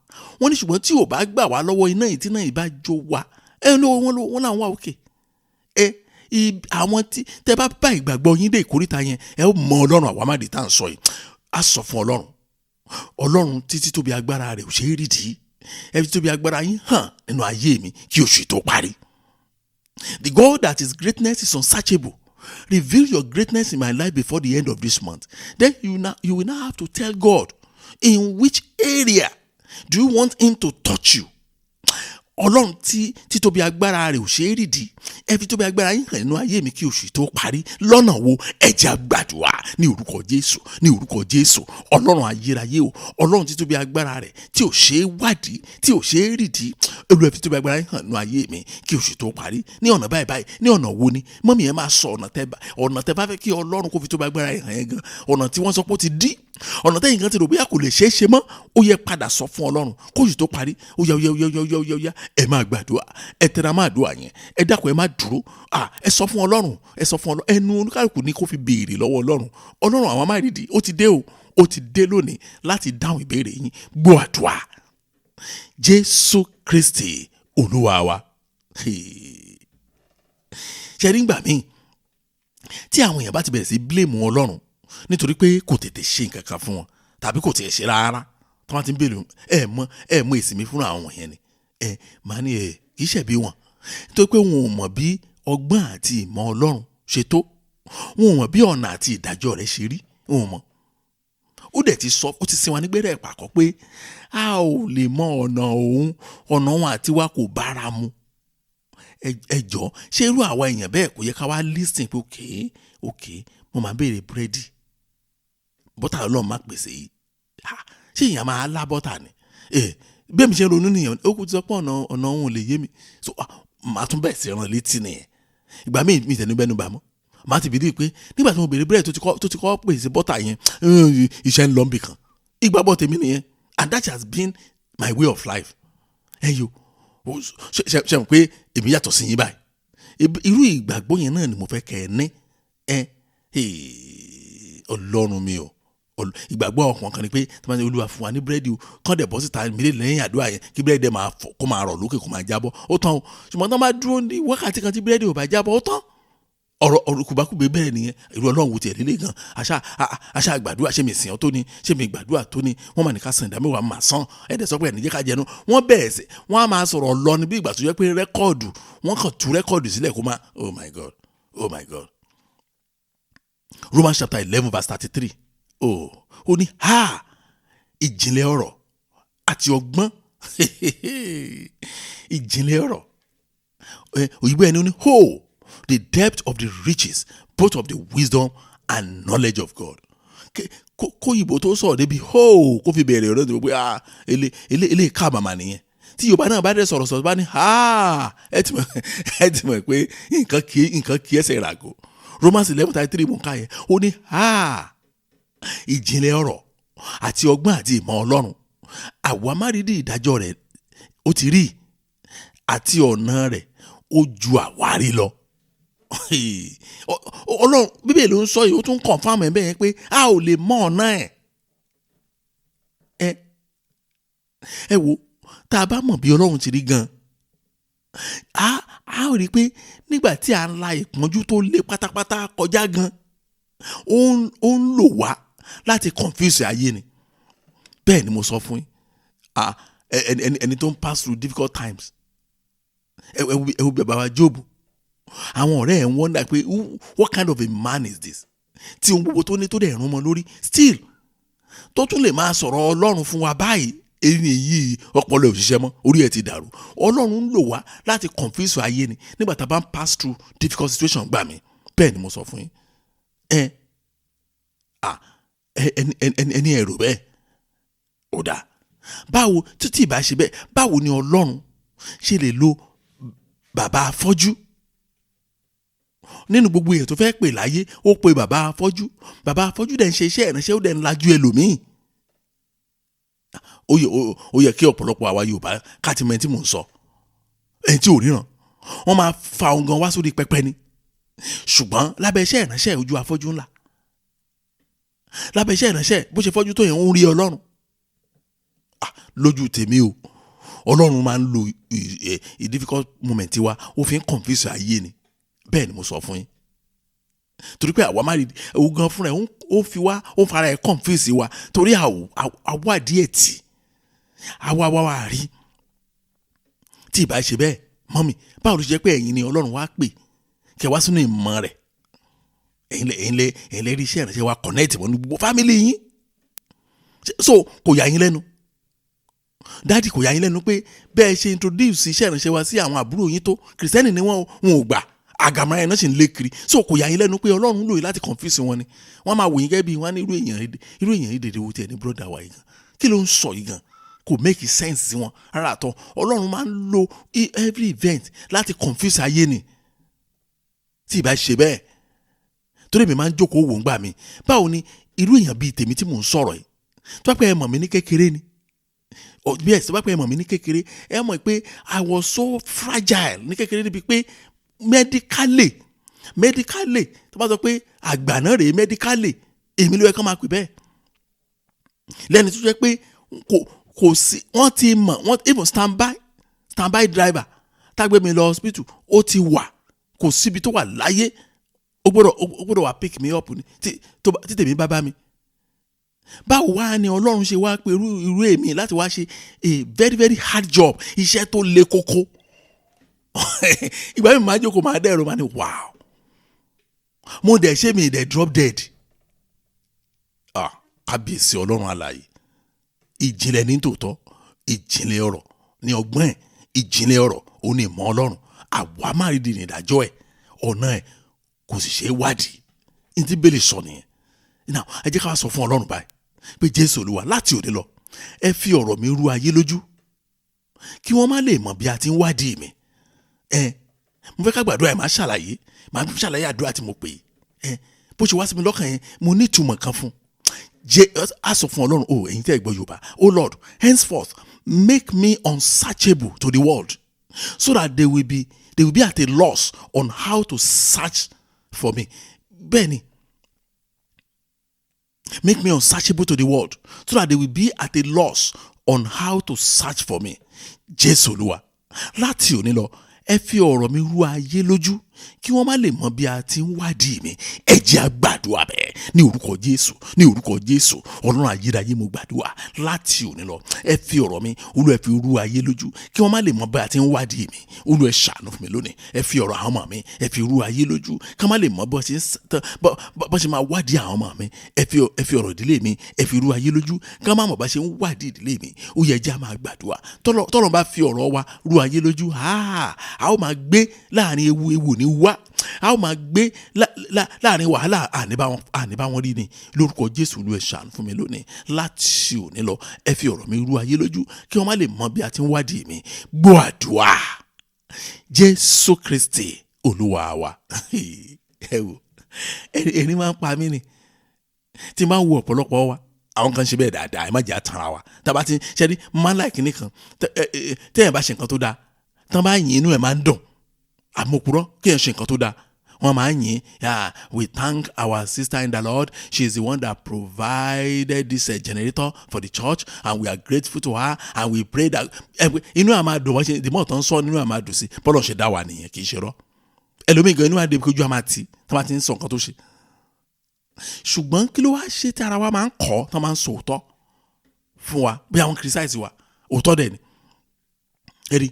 wọ́n ní ṣùgbọ́n tí ò bá gbà wá lọ́wọ́ iná yìí, tí náà ìbá jó wa, ẹ ló wọ́n ló wọ́n làwọn wà òkè. Ẹ àwọn tí tẹ bá bá ìgbàgbọ́ yín dé ìkórìtà yẹn, ẹ ó mọ Ọlọ́run àwa má di tá à ń sọ yìí. Á sọ fún Ọlọ́run, Ọlọ́run títí tóbi agbára rẹ̀ ò ṣe é rí dìí, ẹ fi tóbi agbára yín hàn nínú ayé mi kí oṣù tó parí. The God that his greatness is unsearchable, reveal your greatness in my life before the end of this month. Then you will now have to tell God in which area do you want him to touch you. Ọlọ́run tí títóbi agbára rẹ̀ ò ṣe é rìdí, ẹ fi tóbi agbára yín hàn nínú ayé mi kí oṣù tó parí. Lọ́nà wo? Ẹ jẹ́ á gbàdúrà ní orúkọ Jésù, ní orúkọ Jésù. Ọlọ́run ayérayé o, Ọlọ́run títóbi agbára rẹ̀ tí ò ṣe é wádìí, tí ò ṣe é rìdí, Olúwa, fi tóbi agbára yín hàn nínú ayé mi kí oṣù tó parí. Ní ọ̀nà báyìí báyìí, ní ọ̀nà wo ni? Mummy, ẹ máa sọ ọ̀nà tẹ́ bá fẹ́ kí Ọlọ́run kó fi tóbi agbára yín hàn yẹn gan. Ọ̀nà tí wọ́n sọ pé ó ti dí, ọ̀nà tẹ́yìn kan ti rò bóyá kò lè ṣeé ṣe mọ́, ó yẹ padà sọ fún Ọlọ́run kó oṣù tó parí. Ó yá, ó yá, ó yá, ó yá, ó yá, ó yá, ẹ máa gbàdúrà, ẹ tẹra máa dùn àyẹn. Ẹ dákun, ẹ má dúró. Ẹ sọ fún Ọlọ́run, ẹ sọ fún Ọlọ́run. Ẹnu oníkálukú ní kó fi béèrè lọ́wọ́ Ọlọ́run. Ọlọ́run àwọn amáìrídìí, ó ti dé o, ó ti dé lónìí láti dáhùn ìbéèrè yín. Gbọ́ àdúrà, Jésù Kristi Olúwa wa. Ṣe rí ngbà míì tí àwọn èèyàn bá ti bẹ̀rẹ̀ sí blame Ọlọ́run nítorí pé kò tètè ṣe nǹkan kan fún wọn tàbí kò tiẹ̀ ṣe rárá, tí wọ́n ti ń béèrè, ẹ mọ èsì mi fúnra àwọn yẹn ni. Ẹ màá ní ẹ kì í ṣẹ̀bi wọn, nítorí pé wọn ò mọ̀ bí ọgbọ́n àti ìmọ̀ Ọlọ́run ṣe tó, wọn ò mọ̀ bí ọ̀nà àti ìdájọ́ rẹ̀ ṣe rí, wọn ò mọ̀. Ó dẹ̀ ti sọ, ó ti sin wa nígbẹ́rẹ́ ìpàkọ́ pé a ò lè mọ ọ̀nà òun, ọ̀nà òun àti wa kò bára mu. Ẹ jọ̀ọ́, ṣé irú àwa èèyàn bẹ́ẹ̀ kò yẹ ká wá listen pé okay, mo máa béèrè búrẹ́dì, bọ́tà Ọlọ́run má pèsè yìí, ṣé èèyàn máa lá bọ́tà ni? Bí èmi ṣe ń ronú nìyẹn, ó kú ti sọ pé ọ̀nà òun ò lè yé mi, so màá tún bẹ̀rẹ̀ sí rán létí nìyẹn. Ìgbà míì mi tẹ̀lé bẹ́nu bà mọ́, màá ti bìrì pé nígbà tí mo béèrè búrẹ́dì tó ti kọ́ pèsè bọ́tà yẹn, iṣẹ́ ń lọ níbì kan. Ìgbàgbọ́ tèmi nìyẹn, and that has been my way of life. Ẹ yo, ṣe mọ̀ pé èmi yàtọ̀ sí yín báyìí. Irú ìgbàgbọ́ yẹn náà ni mo fẹ́ kẹ́ ẹ ní. Ẹ Ọlọ́run mi o, ìgbàgbọ́ ọkàn kan ni pé tí wọ́n ní Olúwa fún wa ní búrẹ́dì o, kán dẹ̀ bọ́ síta mílẹ̀ lẹ́yìn àdúrà yẹn kí búrẹ́dì máa fọ́, kó máa rọ̀ lókè, kó máa jábọ́, ó tán o. Ṣùgbọ́n tí wọ́n bá dúró ní wákàtí kan tí búrẹ́dì ò bá jábọ́, ó tán. Ọ̀rọ̀ kùbákùbé bẹ́ẹ̀ nìyẹn. Irú Ọlọ́run wo tiẹ̀ lélẹ̀ gan, àṣà àgbàdua, ṣé mi sìn ọ́ tó ni, ṣé mi gbàdúrà tó ni, wọ́n máa ní ká san ìdámẹ́wàá máa san, ẹ̀ẹ́dẹ̀ sọ pé ẹ̀ní jẹ́ ká jẹnu. Wọ́n bẹ̀rẹ̀ sí wọ́n á máa sọ̀rọ̀ lọ ní bí ìgbà tó jẹ́ pé rẹ́kọ̀dù, wọ́n kàn tú rẹ́kọ̀dù sílẹ̀ kó máa, oh my God, oh my God. Romans chapter 11 verse 33. Oh, ó ní ha, ìjìnlẹ̀ ọ̀rọ̀ àti ọgbọ́n, ìjìnlẹ̀ ọ̀rọ̀. Òyìnbó ẹni ó ní ho, the depth of the riches, both of the wisdom and knowledge of God. Kó òyìnbó tó sọ̀rọ̀ débi ho, kó fi bẹ̀rẹ̀ ọ̀rọ̀ tó pé ah, ele ká màmá nìyẹn. Tí Yorùbá náà bá dẹ̀ sọ̀rọ̀ bá ní ha, ẹ ti mọ̀ pé nǹkan kì í ẹsẹ̀ ràgò. Romans 11:33 mú ká yẹn, ó ní ha, ìjìnlẹ̀ ọ̀rọ̀ àti ọgbọ́n àti ìmọ̀ Ọlọ́run, àwa má rí di ìdájọ́ rẹ̀ ó ti rí, àti ọ̀nà rẹ̀ ó ju àwárí lọ. Ọlọ́run Bíbélì ló ń sọ yìí, ó tún confirm ẹ̀ bẹ́ẹ̀ pé a ò lè mọ ọ̀nà ẹ̀. Ẹ wo, tá a bá mọ̀ bí Ọlọ́run ti rí gan, a rí i pé nígbà tí a ń la ìpọ́njú tó lé pátápátá kọjá gan, ó ń lò wá láti confuse ayé ni. Bẹ́ẹ̀ ni mo sọ fún yín. Ẹni tó ń pass through difficult times, ẹ wo bàbá wa Job, àwọn ọ̀rẹ́ ẹ̀ ń wonder pé what kind of a man is this, tí ohun gbogbo tó ní tó dẹ̀ rún mọ́ lórí, still tó tún lè máa sọ̀rọ̀ Ọlọ́run fún wa báyìí. Èyí yìí ọpọlọ òṣìṣẹ́ mọ́, orí ẹ̀ ti dàrú. Ọlọ́run ń lò wá láti confuse ayé ni nígbà tá a bá ń pass through difficult situation gbà mí. Bẹ́ẹ̀ ni mo sọ fún yín. Ẹni ẹ̀rọ bẹ́ẹ̀ ò dáa. Báwo títí ìbá ṣe bẹ́ẹ̀, báwo ni Ọlọ́run ṣe lè lo bàbá afọ́jú? Nínú gbogbo èèyàn tó fẹ́ pè láyé, ó pe bàbá afọ́jú. Bàbá afọ́jú dẹ̀ ń ṣe iṣẹ́ ìránṣẹ́, ó dẹ̀ ń lajú ẹlòmíì. Ó yẹ kí ọ̀pọ̀lọpọ̀ àwa Yorùbá ká ti mọ ẹni tí mò ń sọ, ẹni tí ò ríran, wọ́n máa fa ohun gan wá sórí pẹpẹ ni. Ṣùgbọ́n lábẹ́ iṣẹ́ ìránṣẹ́, ojú afọ́jú ńlá, lábẹ́ iṣẹ́ ìránṣẹ́, bó ṣe fọ́jú tó yẹn, ń rí Ọlọ́run. Lójú tèmi o, Ọlọ́run máa ń lo a difficult moment wa, ó fi ń confuse ayé ni. Bẹ́ẹ̀ ni mo sọ fún yín. Torí pé àwa máa rí òun gan fúnra ẹ̀, ó fi wá, ó fara ẹ̀ confuse wa, torí àwa díẹ̀ tì, àwa wá wá rí. Tí ìbá ṣe bẹ́ẹ̀, mọ́mì, báwo ló ṣe jẹ́ pé ẹ̀yin ni Ọlọ́run wá pè kẹ́ wá sínú ìmọ̀ rẹ̀? Ẹ̀yin lẹ rí iṣẹ́ ìránṣẹ́ wa connect mọ́ ní gbogbo family yín. So kò yà yín lẹ́nu, dáàdì, kò yà yín lẹ́nu pé bẹ́ẹ̀ ṣe introduce iṣẹ́ ìránṣẹ́ wa sí àwọn àbúrò yín tó kìrìsìtẹ́nì ni wọ́n ò gbà, àgàmọ́ra ẹ̀ náà sì ń lé kiri. So kò yà yín lẹ́nu pé Ọlọ́run lò yín láti confuse wọn ni. Wọ́n máa wò yín gẹ́gẹ́ bí wọ́n ní irú èèyàn dèdè wo tiẹ̀ ní brother wa yìí gan, kí ló ń sọ yìí gan, kò make sense sí wọn rárá àtọ. Ọlọ́run máa ń lo every event láti confuse ayé ni. Tí ìbá ṣe bẹ́ẹ̀, torí mi máa ń jókòó wò ń gbà mí, báwo ni irú èèyàn bíi tèmi tí mò ń sọ̀rọ̀ yìí, tó bá pẹ́ ẹ mọ̀ mí ní kékeré ni, yes, tó bá pẹ́ ẹ mọ̀ mí ní kékeré, ẹ mọ̀ pé I was so fragile ní kékeré níbi pé medically tó bá sọ pé àgbà náà rèé medically, èmi ló yẹ kán máa pè bẹ́ẹ̀. Lẹ́ni tó jẹ́ pé kò sí, wọ́n ti mọ̀, wọ́n even standby driver tágbé mi lọ hospital, ó ti wà, kò síbi tó wà láyé, ó gbọ́dọ̀ wà pick me up ni tí tèmi bá bá mi. Báwo wá ni Ọlọ́run ṣe wá pé irú èmi láti wá ṣe a very very hard job, iṣẹ́ tó le koko? Ìgbà mi máa jókòó, máa dẹ́rù, máa ní wow, mo dẹ̀ ṣé mi dẹ̀ drop dead. Ah, kábíyèsí Ọlọ́run alààyè! Ìjìnlẹ̀ ní tòótọ́, ìjìnlẹ̀ ọ̀rọ̀ ní ọgbọ́n ẹ̀, ìjìnlẹ̀ ọ̀rọ̀ ó ní ìmọ̀ Ọlọ́run. Àwa má rí di ní ìdájọ́ ẹ̀, ọ̀nà ẹ̀ kò sì ṣe é wádìí. Ní tí Bíbélì sọ nìyẹn. Now, ẹ jẹ́ ká wá sọ fún Ọlọ́run báyìí pé, Jésù Olúwa, láti òde lọ, ẹ fi ọ̀rọ̀ mi rú ayé lójú kí wọ́n má lè mọ̀ bí a ti ń wádìí mi. Ẹ mo fẹ́ ká gbàdúrà ẹ̀, máa ṣàlàyé àdúrà tí mo pè é. Ẹ bó ṣe wá sí mi lọ́kàn yẹn, mo ní ìtumọ̀ kan fún jẹ́ a sọ fún Ọlọ́run o. Ẹ̀yin tẹ́ ẹ gbọ́ Yorùbá: "Oh Lord, henceforth make me unsearchable to the world so that they will be at a loss on how to search for me." Bẹ́ẹ̀ ni, make me unsearchable to the world so that they will be at a loss on how to search for me. Jésù Olúwa, láti òní lọ, ẹ fi ọ̀rọ̀ mi rú ayé lójú kí wọ́n má lè mọ bí a ti ń wádìí mi. Ẹ jẹ́ á gbàdúrà bẹ́ẹ̀ ní orúkọ Jésù. Ní orúkọ Jésù, Ọlọ́run ayérayé, mo gbàdúrà, láti òní lọ, ẹ fi ọ̀rọ̀ mi, Olúwa, ẹ fi rú ayé lójú kí wọ́n má lè mọ bí a ti ń wádìí mi. Olúwa, ẹ ṣàánú fún mi lónìí. Ẹ fi ọ̀rọ̀ àwọn ọmọ mi, ẹ fi rú ayé lójú kí wọ́n má lè mọ bó ṣe máa wádìí àwọn ọmọ mi. Ẹ fi ọ̀rọ̀ ìdílé mi, ẹ fi rú ayé lójú kí wọ́n má mọ̀ bá ṣe ń wádìí ìdílé mi. Ó yẹ jẹ́ á máa gbàdúrà. Tọ́lọ́ bá fi ọ̀rọ̀ wa rú ayé lójú, a ó máa gbé láàrin ewu, ewu ní wá. A ó máa gbé láàrin wàhálà, àní bá wọn rí ni. Lórúkọ Jésù, Olúwa, ẹ ṣàánú fún mi lónìí. Láti òní lọ, ẹ fi ọ̀rọ̀ mi rú ayé lójú kí wọ́n má lè mọ bí a ti ń wádìí mi. Gbọ́ àdúrà, Jésù Kristi Olúwa wa. Ẹ wò, ẹni máa ń pa mí ni tí máa ń wo ọ̀pọ̀lọpọ̀ wa. Àwọn kan ṣe bẹ́ẹ̀ dáadáa, ẹ má jẹ́ àtàrà wa. Tàbá ti ṣe ní máa ń láìkí nìkan, tẹ́yìn bá ṣe nǹkan tó dáa, tán bá yìn, inú ẹ̀ máa ń dùn. Àmọ̀kúrọ́ kéèyàn ṣe nǹkan tó dáa, wọ́n máa ń yìn. "Yeah, we thank our sister in the Lord. She is the one that provided this generator for the church and we are grateful to her and we pray that." Inú ẹ̀ máa dùn. Wọ́n ṣe the more tó ń sọ, nínú ẹ̀ máa dùn sí. Bọ́lọ̀ ṣe dá wa nìyẹn, kì í ṣe rọ́. Ẹlòmíì gan, inú àdé kojú àmà tì tí wọ́n ti ń sọ nǹkan tó ṣe. Ṣùgbọ́n kí ló wá ṣe tí ara wa máa ń kọ́ tí wọ́n máa ń sọ òótọ́ fún wa, bí àwọn criticize wa? Òótọ́ dẹ̀ ni. Ẹ̀rí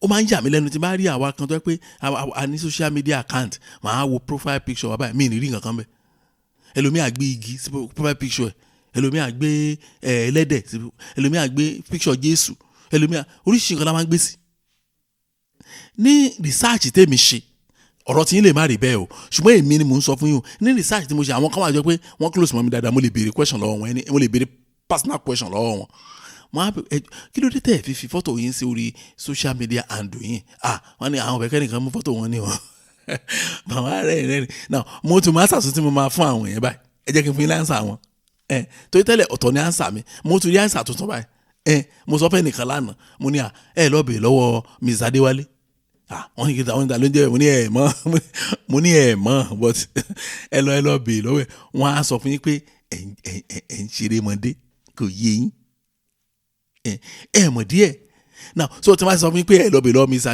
ó máa ń yà mí lẹ́nu tí bá rí àwa kan tó yẹ pé a ní social media account, màá wo profile picture wa báyìí, mí ní rí nǹkan kan bẹ́ẹ̀. Ẹlòmíì á gbé igi sí profile picture ẹ̀, ẹlòmíì á gbé ẹlẹ́dẹ̀, ẹlòmíì á gbé picture Jésù, ẹlòmíì oríṣiríṣi nǹkan la máa ń gbé sí. Ní research tèmi ṣe, ọ̀rọ̀ tí yín lè má rí bẹ́ẹ̀ o, ṣùgbọ́n èmi ni mò ń sọ fún yín o. Ní research tí mo ṣe, àwọn kan wà jọ pé wọ́n close mọ́ mi dáadáa, mo lè béèrè question lọ́wọ́ wọn, ẹni mo lè béèrè personal question lọ́wọ́ wọn. Mo á ẹ, kí ló dé tẹ̀ fi fi fọ́tò yín sí orí social media handle yín? Ah, wọ́n ní àwọn ọ̀fẹ́ kẹ́nìkan mú fọ́tò wọn ní wọn. Màmá rẹ̀ rẹ̀ ni. Now, mo tún máa ṣàtúntò tí mo máa fún àwọn èèyàn báyìí. Ẹ jẹ́ kí n fún yín láǹsà wọn ẹ, torí tẹ́lẹ̀ ọ̀tọ̀ ní answer mi, mo tún rí answer tuntun báyìí. Ẹ mo sọ fẹ́ nìkan lánàá, mo ní à ẹ lọ́ọ́ bèèrè lọ́wọ́ Mrs. Adéwálé. Ah, wọ́n ní kí n ta, wọ́n ní ta ló ń jẹ́ bẹ́ẹ̀? Mo ní ẹ mọ̀, mo ní ẹ mọ̀, but ẹ lọ bèèrè lọ́wọ́ ẹ̀. Wọ́n á sọ fún yín pé ẹ̀ ń ṣeré mọ́dé, kò yé yín, ẹ mọ̀ díẹ̀. Now, so tí wọ́n bá sọ fún yín pé ẹ lọ bèèrè lọ́wọ́ Mrs.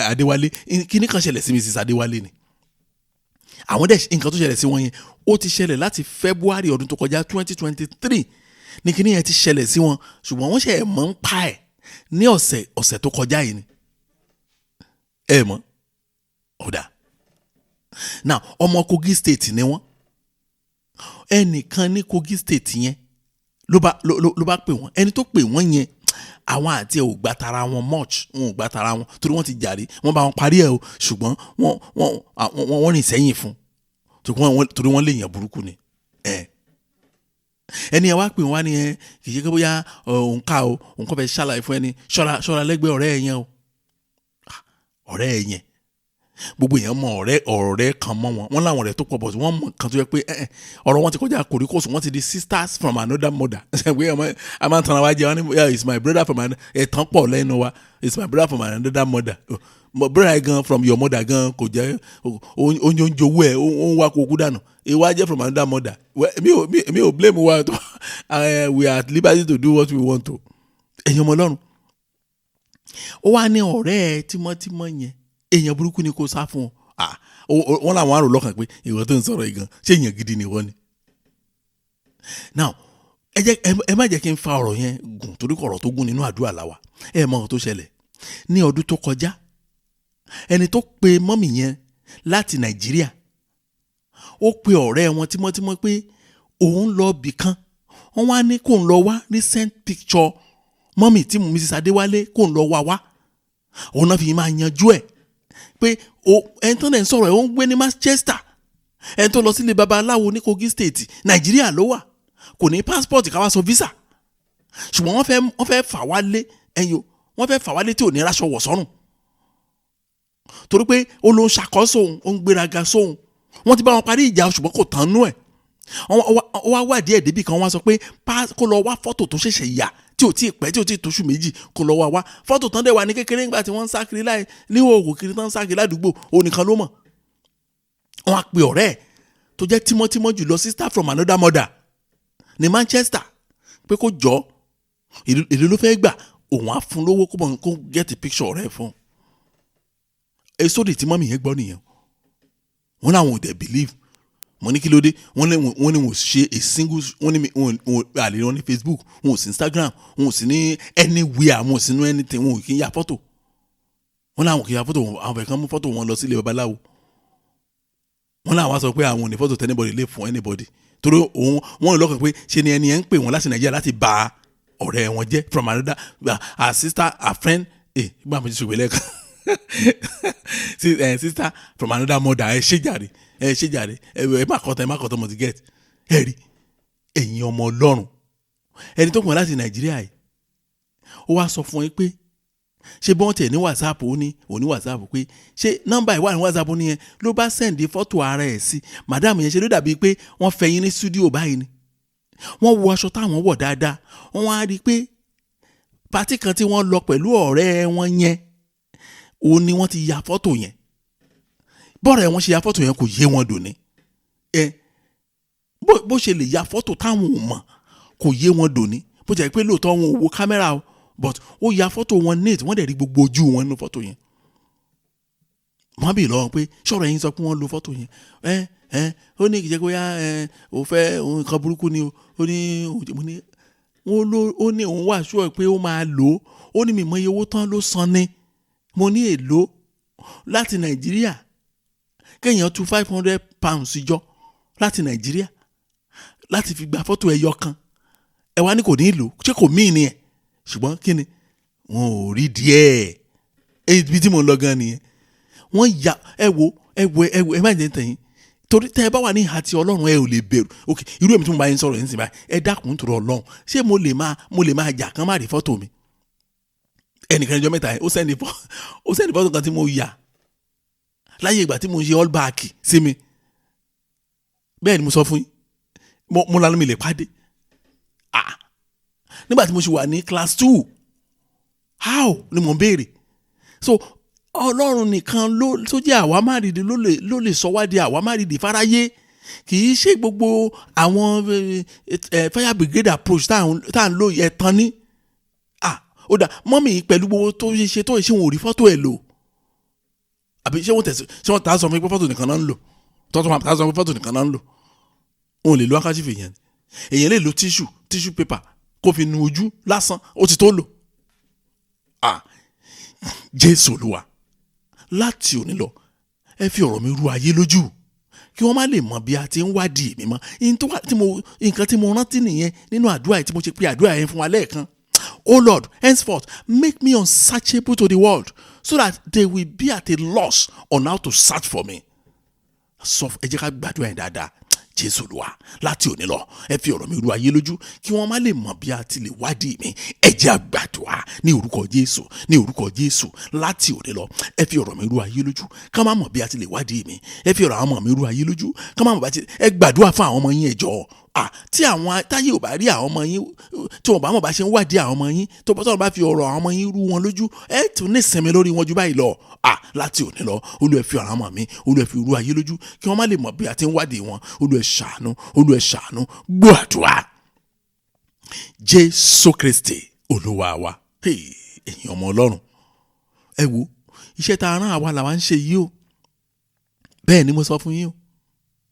Adéwálé, kíní kan ṣẹlẹ̀ sí Mrs. Adéwálé ni. Àwọn dẹ̀ nǹkan tó ṣẹlẹ̀ sí wọn yẹn, ó ti ṣẹlẹ̀ láti February ọdún tó kọjá, 2023 ní kíní yẹn ti ṣẹlẹ̀ sí wọn, ṣùgbọ́n wọ́n ṣe ẹ̀ mọ̀ ń pa ẹ̀ ní ọ̀sẹ̀ tó kọjá yìí ni. Ẹ mọ̀ ọ̀dà. Now, ọmọ Kogi State ni wọ́n. Ẹnìkan ní Kogi State yẹn ló bá pè wọ́n. Ẹni tó pè wọ́n yẹn, àwọn àti ẹ̀ ò gbà tara wọn much, wọn ò gbà tara wọn torí wọ́n ti jàre, wọ́n bá wọn parí ẹ̀ o, ṣùgbọ́n wọ́n rìn sẹ́yìn fún torí wọ́n lè yàn burúkú ni. Ẹ ẹni ẹ wá pè wọ́n á ní ẹ kì í ṣe pé bóyá òun ká o, òun kọ́ fẹ́ ṣàlàyé fún ẹni, ṣọ́ra, ṣọ́ra lẹ́gbẹ̀ẹ́ ọ̀rẹ́ ẹ yẹn o. Ọ̀rẹ́ ẹ yẹn, gbogbo èèyàn mọ ọ̀rẹ́ kan mọ́ wọn. Wọ́n láwọn ọ̀rẹ́ tó pọ̀, but wọ́n mọ̀ kan tó yẹ pé ọ̀rọ̀ wọn ti kọjá kòríkòsùn, wọ́n ti di sisters from another mother. Pé a máa ń tanra wa jẹ. Wọ́n ní, "Yeah, it's my brother from another." Ẹ̀tàn pọ̀ lẹ́nu wa. "It's my brother from another mother." Brother yẹn gan from your mother gan kò jẹ́ oúnjẹ, oúnjẹ owó ẹ̀ ó ń wá kó kú dànù, ìwà jẹ́ from another mother. Well, mi ò blame wa tó. We are at liberty to do what we want to. Ẹ̀yin ọmọ Ọlọ́run, ó wá ní ọ̀rẹ́ ẹ tímọ́tímọ́ yẹn, èèyàn burúkú ni, kò sá fún ọ. Ah, wọ́n làwọn àrò lọ́kàn pé ìwọ tó ń sọ̀rọ̀ yìí gan, ṣé èèyàn gidi ni ìwọ ni? Now, ẹ jẹ́ ẹ má jẹ́ kí n fa ọ̀rọ̀ yẹn gùn, torí kọ̀ ọ̀rọ̀ tó gùn nínú àdúrà la wà. Ẹ mọ ohun tó ṣẹlẹ̀ ní ọdún tó kọjá. Ẹni tó pe mummy yẹn láti Nàìjíríà, ó pe ọ̀rẹ́ wọn tímọ́tímọ́ pé òun lọ bì kan, wọ́n wá ní kóun lọ wá recent picture mummy tí Mrs. Adéwálé, kóun lọ wá wá, òun náà fi máa yanjú ẹ̀ pé ẹni tó ń sọ̀rọ̀ ẹ̀, ó ń gbé ní Manchester. Ẹni tó lọ sílé babaláwo ní Kogi State, Nàìjíríà ló wà, kò ní passport ká wá sọ visa, ṣùgbọ́n wọ́n fẹ́ fà wá lé ẹ̀yìn o, wọ́n fẹ́ fà wá lé tí ò ní ráṣọ wọ̀ sọ́rùn, torí pé ó ló ń ṣàkóso òun, ó ń gbéraga sóhun. Wọ́n ti bá wọn parí ìjà, ṣùgbọ́n kò tán nú ẹ̀. Wọ́n wá wádìí ẹ̀ débì kan, wọ́n sọ pé kó lọ wá fọ́tò tó ṣẹ̀ṣẹ̀ yà tí ò tí ì pẹ́, tí ò tí ì tóṣù 2, kó lọ wá wá fọ́tò tán dẹ̀ wà ní kékeré nígbà tí wọ́n ń sá kiri láì ní òògùn kiri tán ń sá kiri ládùúgbò. Òun nìkan ló mọ̀. Wọ́n á pe ọ̀rẹ́ ẹ̀ tó jẹ́ tímọ́tímọ́ jùlọ, sister from another mother ní Manchester, pé kó jọ, èlò ló fẹ́ gbà, òun á fún lówó, kó bọ̀ kó get picture ọ̀rẹ́ ẹ̀ fún un. Èso dè tí mummy yẹn gbọ́ nìyẹn. Wọ́n làwọn ò dẹ̀ believe. Mo ní kí ló dé? Wọ́n ní wọ́n ṣe a single, wọ́n ní wọ́n àlè wọn ní Facebook, wọn ò sí Instagram, wọn ò sí ní anywhere, wọn ò sí ní anything, wọn ò kí ń ya fọ́tò. Wọ́n làwọn kì í ya fọ́tò. Àwọn fẹ́ kàn mú fọ́tò wọn lọ sílé babaláwo. Wọ́n làwọn sọ pé àwọn ò ní fọ́tò anybody lè fún anybody, torí òun wọ́n lè lọ́kàn pé ṣe ni ẹni yẹn ń pè wọ́n láti Nàìjíríà láti bà ọ̀rẹ́ wọn jẹ́ from another, her sister, her friend. Ẹ gbà mo ti ṣògbé lẹ́ẹ̀kan, sister from another mother. Ẹ ṣe jàre, ẹ ṣe jàre, ẹ má kọ́tọ̀, ẹ má kọ́tọ̀. Mo ti get ẹ rí. Ẹ̀yin ọmọ Ọlọ́run, ẹni tó kàn láti Nàìjíríà yìí, ó wá sọ fún yín pé ṣé bọ́n tẹ̀ ní WhatsApp, ó ní òní WhatsApp, pé ṣé nọ́mbà ìwà ní WhatsApp ní yẹn ló bá send fọ́tò ara ẹ̀ sí madam yẹn. Ṣe ló dàbí pé wọ́n fẹ́ yín ní studio báyìí ni. Wọ́n wọ aṣọ táwọn wọ̀ dáadáa. Wọ́n wá rí i pé party kan tí wọ́n lọ pẹ̀lú ọ̀rẹ́ wọn yẹn, òun ni wọ́n ti ya fọ́tò yẹn. Bọ́ọ̀rẹ́ wọn ṣe ya fọ́tò yẹn, kò yé wọn dòní. Ẹ bó ṣe lè ya fọ́tò táwọn ò mọ̀, kò yé wọn dòní, bó jẹ́ pé lóòótọ́ wọn ò wo kámẹ́rà o, but ó ya fọ́tò wọn neat, wọ́n dẹ̀ rí gbogbo ojú wọn nínú fọ́tò yẹn. Wọ́n bèèrè lọ́wọ́ pé ṣọ̀rọ̀ yín sọ pé wọ́n lo fọ́tò yẹn. Ẹ ẹ ó ní kìí ṣe pé ẹ ò fẹ́ nǹkan burúkú ni o. Ó ní mo ní wọ́n ló, ó ní òun wà sure pé ó máa lò ó. Ó ní mi mọ iye owó tán ló san ni. Mo ní èlò láti Nàìjíríà, kéèyàn tú £500 jọ láti Nàìjíríà láti fi gba fọ́tò ẹyọ kan, ẹ wá ní kò ní lò, ṣé kò míì ni ẹ? Ṣùgbọ́n kí ni wọn ò rí díẹ̀, ibi tí mo ń lọ gan nìyẹn. Wọ́n ya, ẹ wo, ẹ wo, ẹ wo, ẹ má jẹ́ tẹ̀yìn, torí tẹ́ ẹ bá wà ní ìhà tí Ọlọ́run, ẹ ò lè bẹ̀rù. Ok, irú èmi tí mo bá yín sọ̀rọ̀ yín sì báyìí, ẹ dákun nítorí Ọlọ́run, ṣé mo lè máa jà kán má rí fọ́tò mi? Ẹnìkan ìjọ mẹ́ta yẹn, ó send fọ́tò kan tí mo yà láyé ìgbà tí mo ń ṣe all back sí mi. Bẹ́ẹ̀ ni mo sọ fún yín, mo lanu mi lè pàdé. Ah, nígbà tí mo ṣe wà ní class 2, how ni mo ń béèrè. So Ọlọ́run nìkan ló tó jẹ́ àwámárìdí ló lè sọ wá di àwámárìdí fáráyé. Kì í ṣe gbogbo àwọn fire brigade approach tá à ń lò yẹ tán ní. Ah, ó dà mummy, pẹ̀lú gbogbo tó ṣe ṣe tó ṣe, wọn ò rí fọ́tò ẹ̀ lò, àbí ṣé wọ́n tẹ̀sí, ṣé wọ́n ta sọ fún mi pé fọ́tò nìkan náà ń lò? Tọ́tún máa ta sọ fún mi pé fọ́tò nìkan náà ń lò. Wọn ò lè lo handkerchief. Èèyàn èèyàn lè lo tissue paper kó fi nu ojú lásán, ó ti tó lò. Ah, Jésù Olúwa, láti òní lọ, ẹ fi ọ̀rọ̀ mi rú ayé lójú, kí wọ́n má lè mọ bí a ti ń wádìí mi mọ́. Nǹkan tí mo rántí nìyẹn nínú àdúrà yìí tí mo ṣe pé àdúrà yẹn fún wa lẹ́ẹ̀kan. Oh Lord, henceforth make me unsearchable to the world, so that they will be at a loss on how to search for me. Sọ, ẹ jẹ́ ká gbàdúrà yẹn dáadáa. Jésù Olúwa, láti òní lọ, ẹ fi ọ̀rọ̀ mi rú ayé lójú, kí wọ́n má lè mọ̀ bí a ti lè wádìí mi. Ẹ jẹ́ á gbàdúrà ní orúkọ Jésù, ní orúkọ Jésù. Láti òní lọ, ẹ fi ọ̀rọ̀ mi rú ayé lójú, ká má mọ̀ bí a ti lè wádìí mi. Ẹ fi ọ̀rọ̀ àwọn ọmọ mi rú ayé lójú, ká má mọ̀ bí a ti. Ẹ gbàdúrà fún àwọn ọmọ yín, ẹ jọ̀ọ́. Ah, tí àwọn táyé ò bá rí àwọn ọmọ yín, tí wọn bá mọ̀ bá ṣe ń wádìí àwọn ọmọ yín, tó bá tọ́lọ́ bá fi ọ̀rọ̀ àwọn ọmọ yín rú wọn lójú, ẹ tún ní ìsinmi lórí wọn ju báyìí lọ. Ah, láti òní lọ, Olúwa, fi ọ̀rọ̀ àwọn ọmọ mi, Olúwa, fi rú ayé lójú, kí wọ́n má lè mọ̀ bí a ti ń wádìí wọn. Olúwa, ṣàánú. Olúwa, ṣàánú. Gbọ́ àdúrà, Jésù Kristi Olúwa wa. Ẹ̀yin ọmọ Ọlọ́run, ẹ wo iṣẹ́ tá a rán àwa làwa ń ṣe yìí o. Bẹ́ẹ̀ ni mo sọ fún yín o.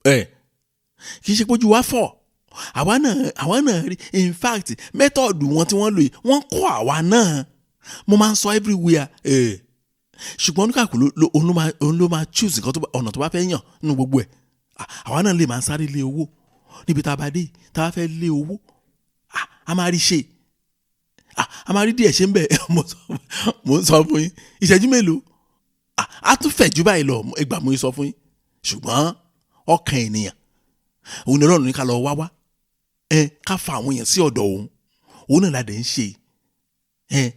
Ẹ kì í ṣe pójú wa fọ̀. Àwa náà rí. In fact, method wọn tí wọ́n lò yìí, wọ́n kọ́ àwa náà. Mo máa ń sọ everywhere, ṣùgbọ́n oníkàkùn òun ló máa choose nǹkan ọ̀nà tó bá fẹ́ yàn nínú gbogbo ẹ̀. Àwa náà lè máa sáré lé owó níbi tá a bá dé. Tá a bá fẹ́ lé owó, a máa rí ṣe, a máa rí díẹ̀ ṣe ń bẹ̀. Mo ń sọ fún yín, ìṣẹ́jú mélòó, a tún fẹ̀ jù báyìí lọ. Ìgbà mo sọ fún yín, ṣùgbọ́n ọkàn ènìyàn òun ni Ọlọ́run ní ká lọ wá wá ẹ, ká fa àwọn èèyàn sí ọ̀dọ̀ òun. Òun náà la dẹ̀ ń ṣe ẹ.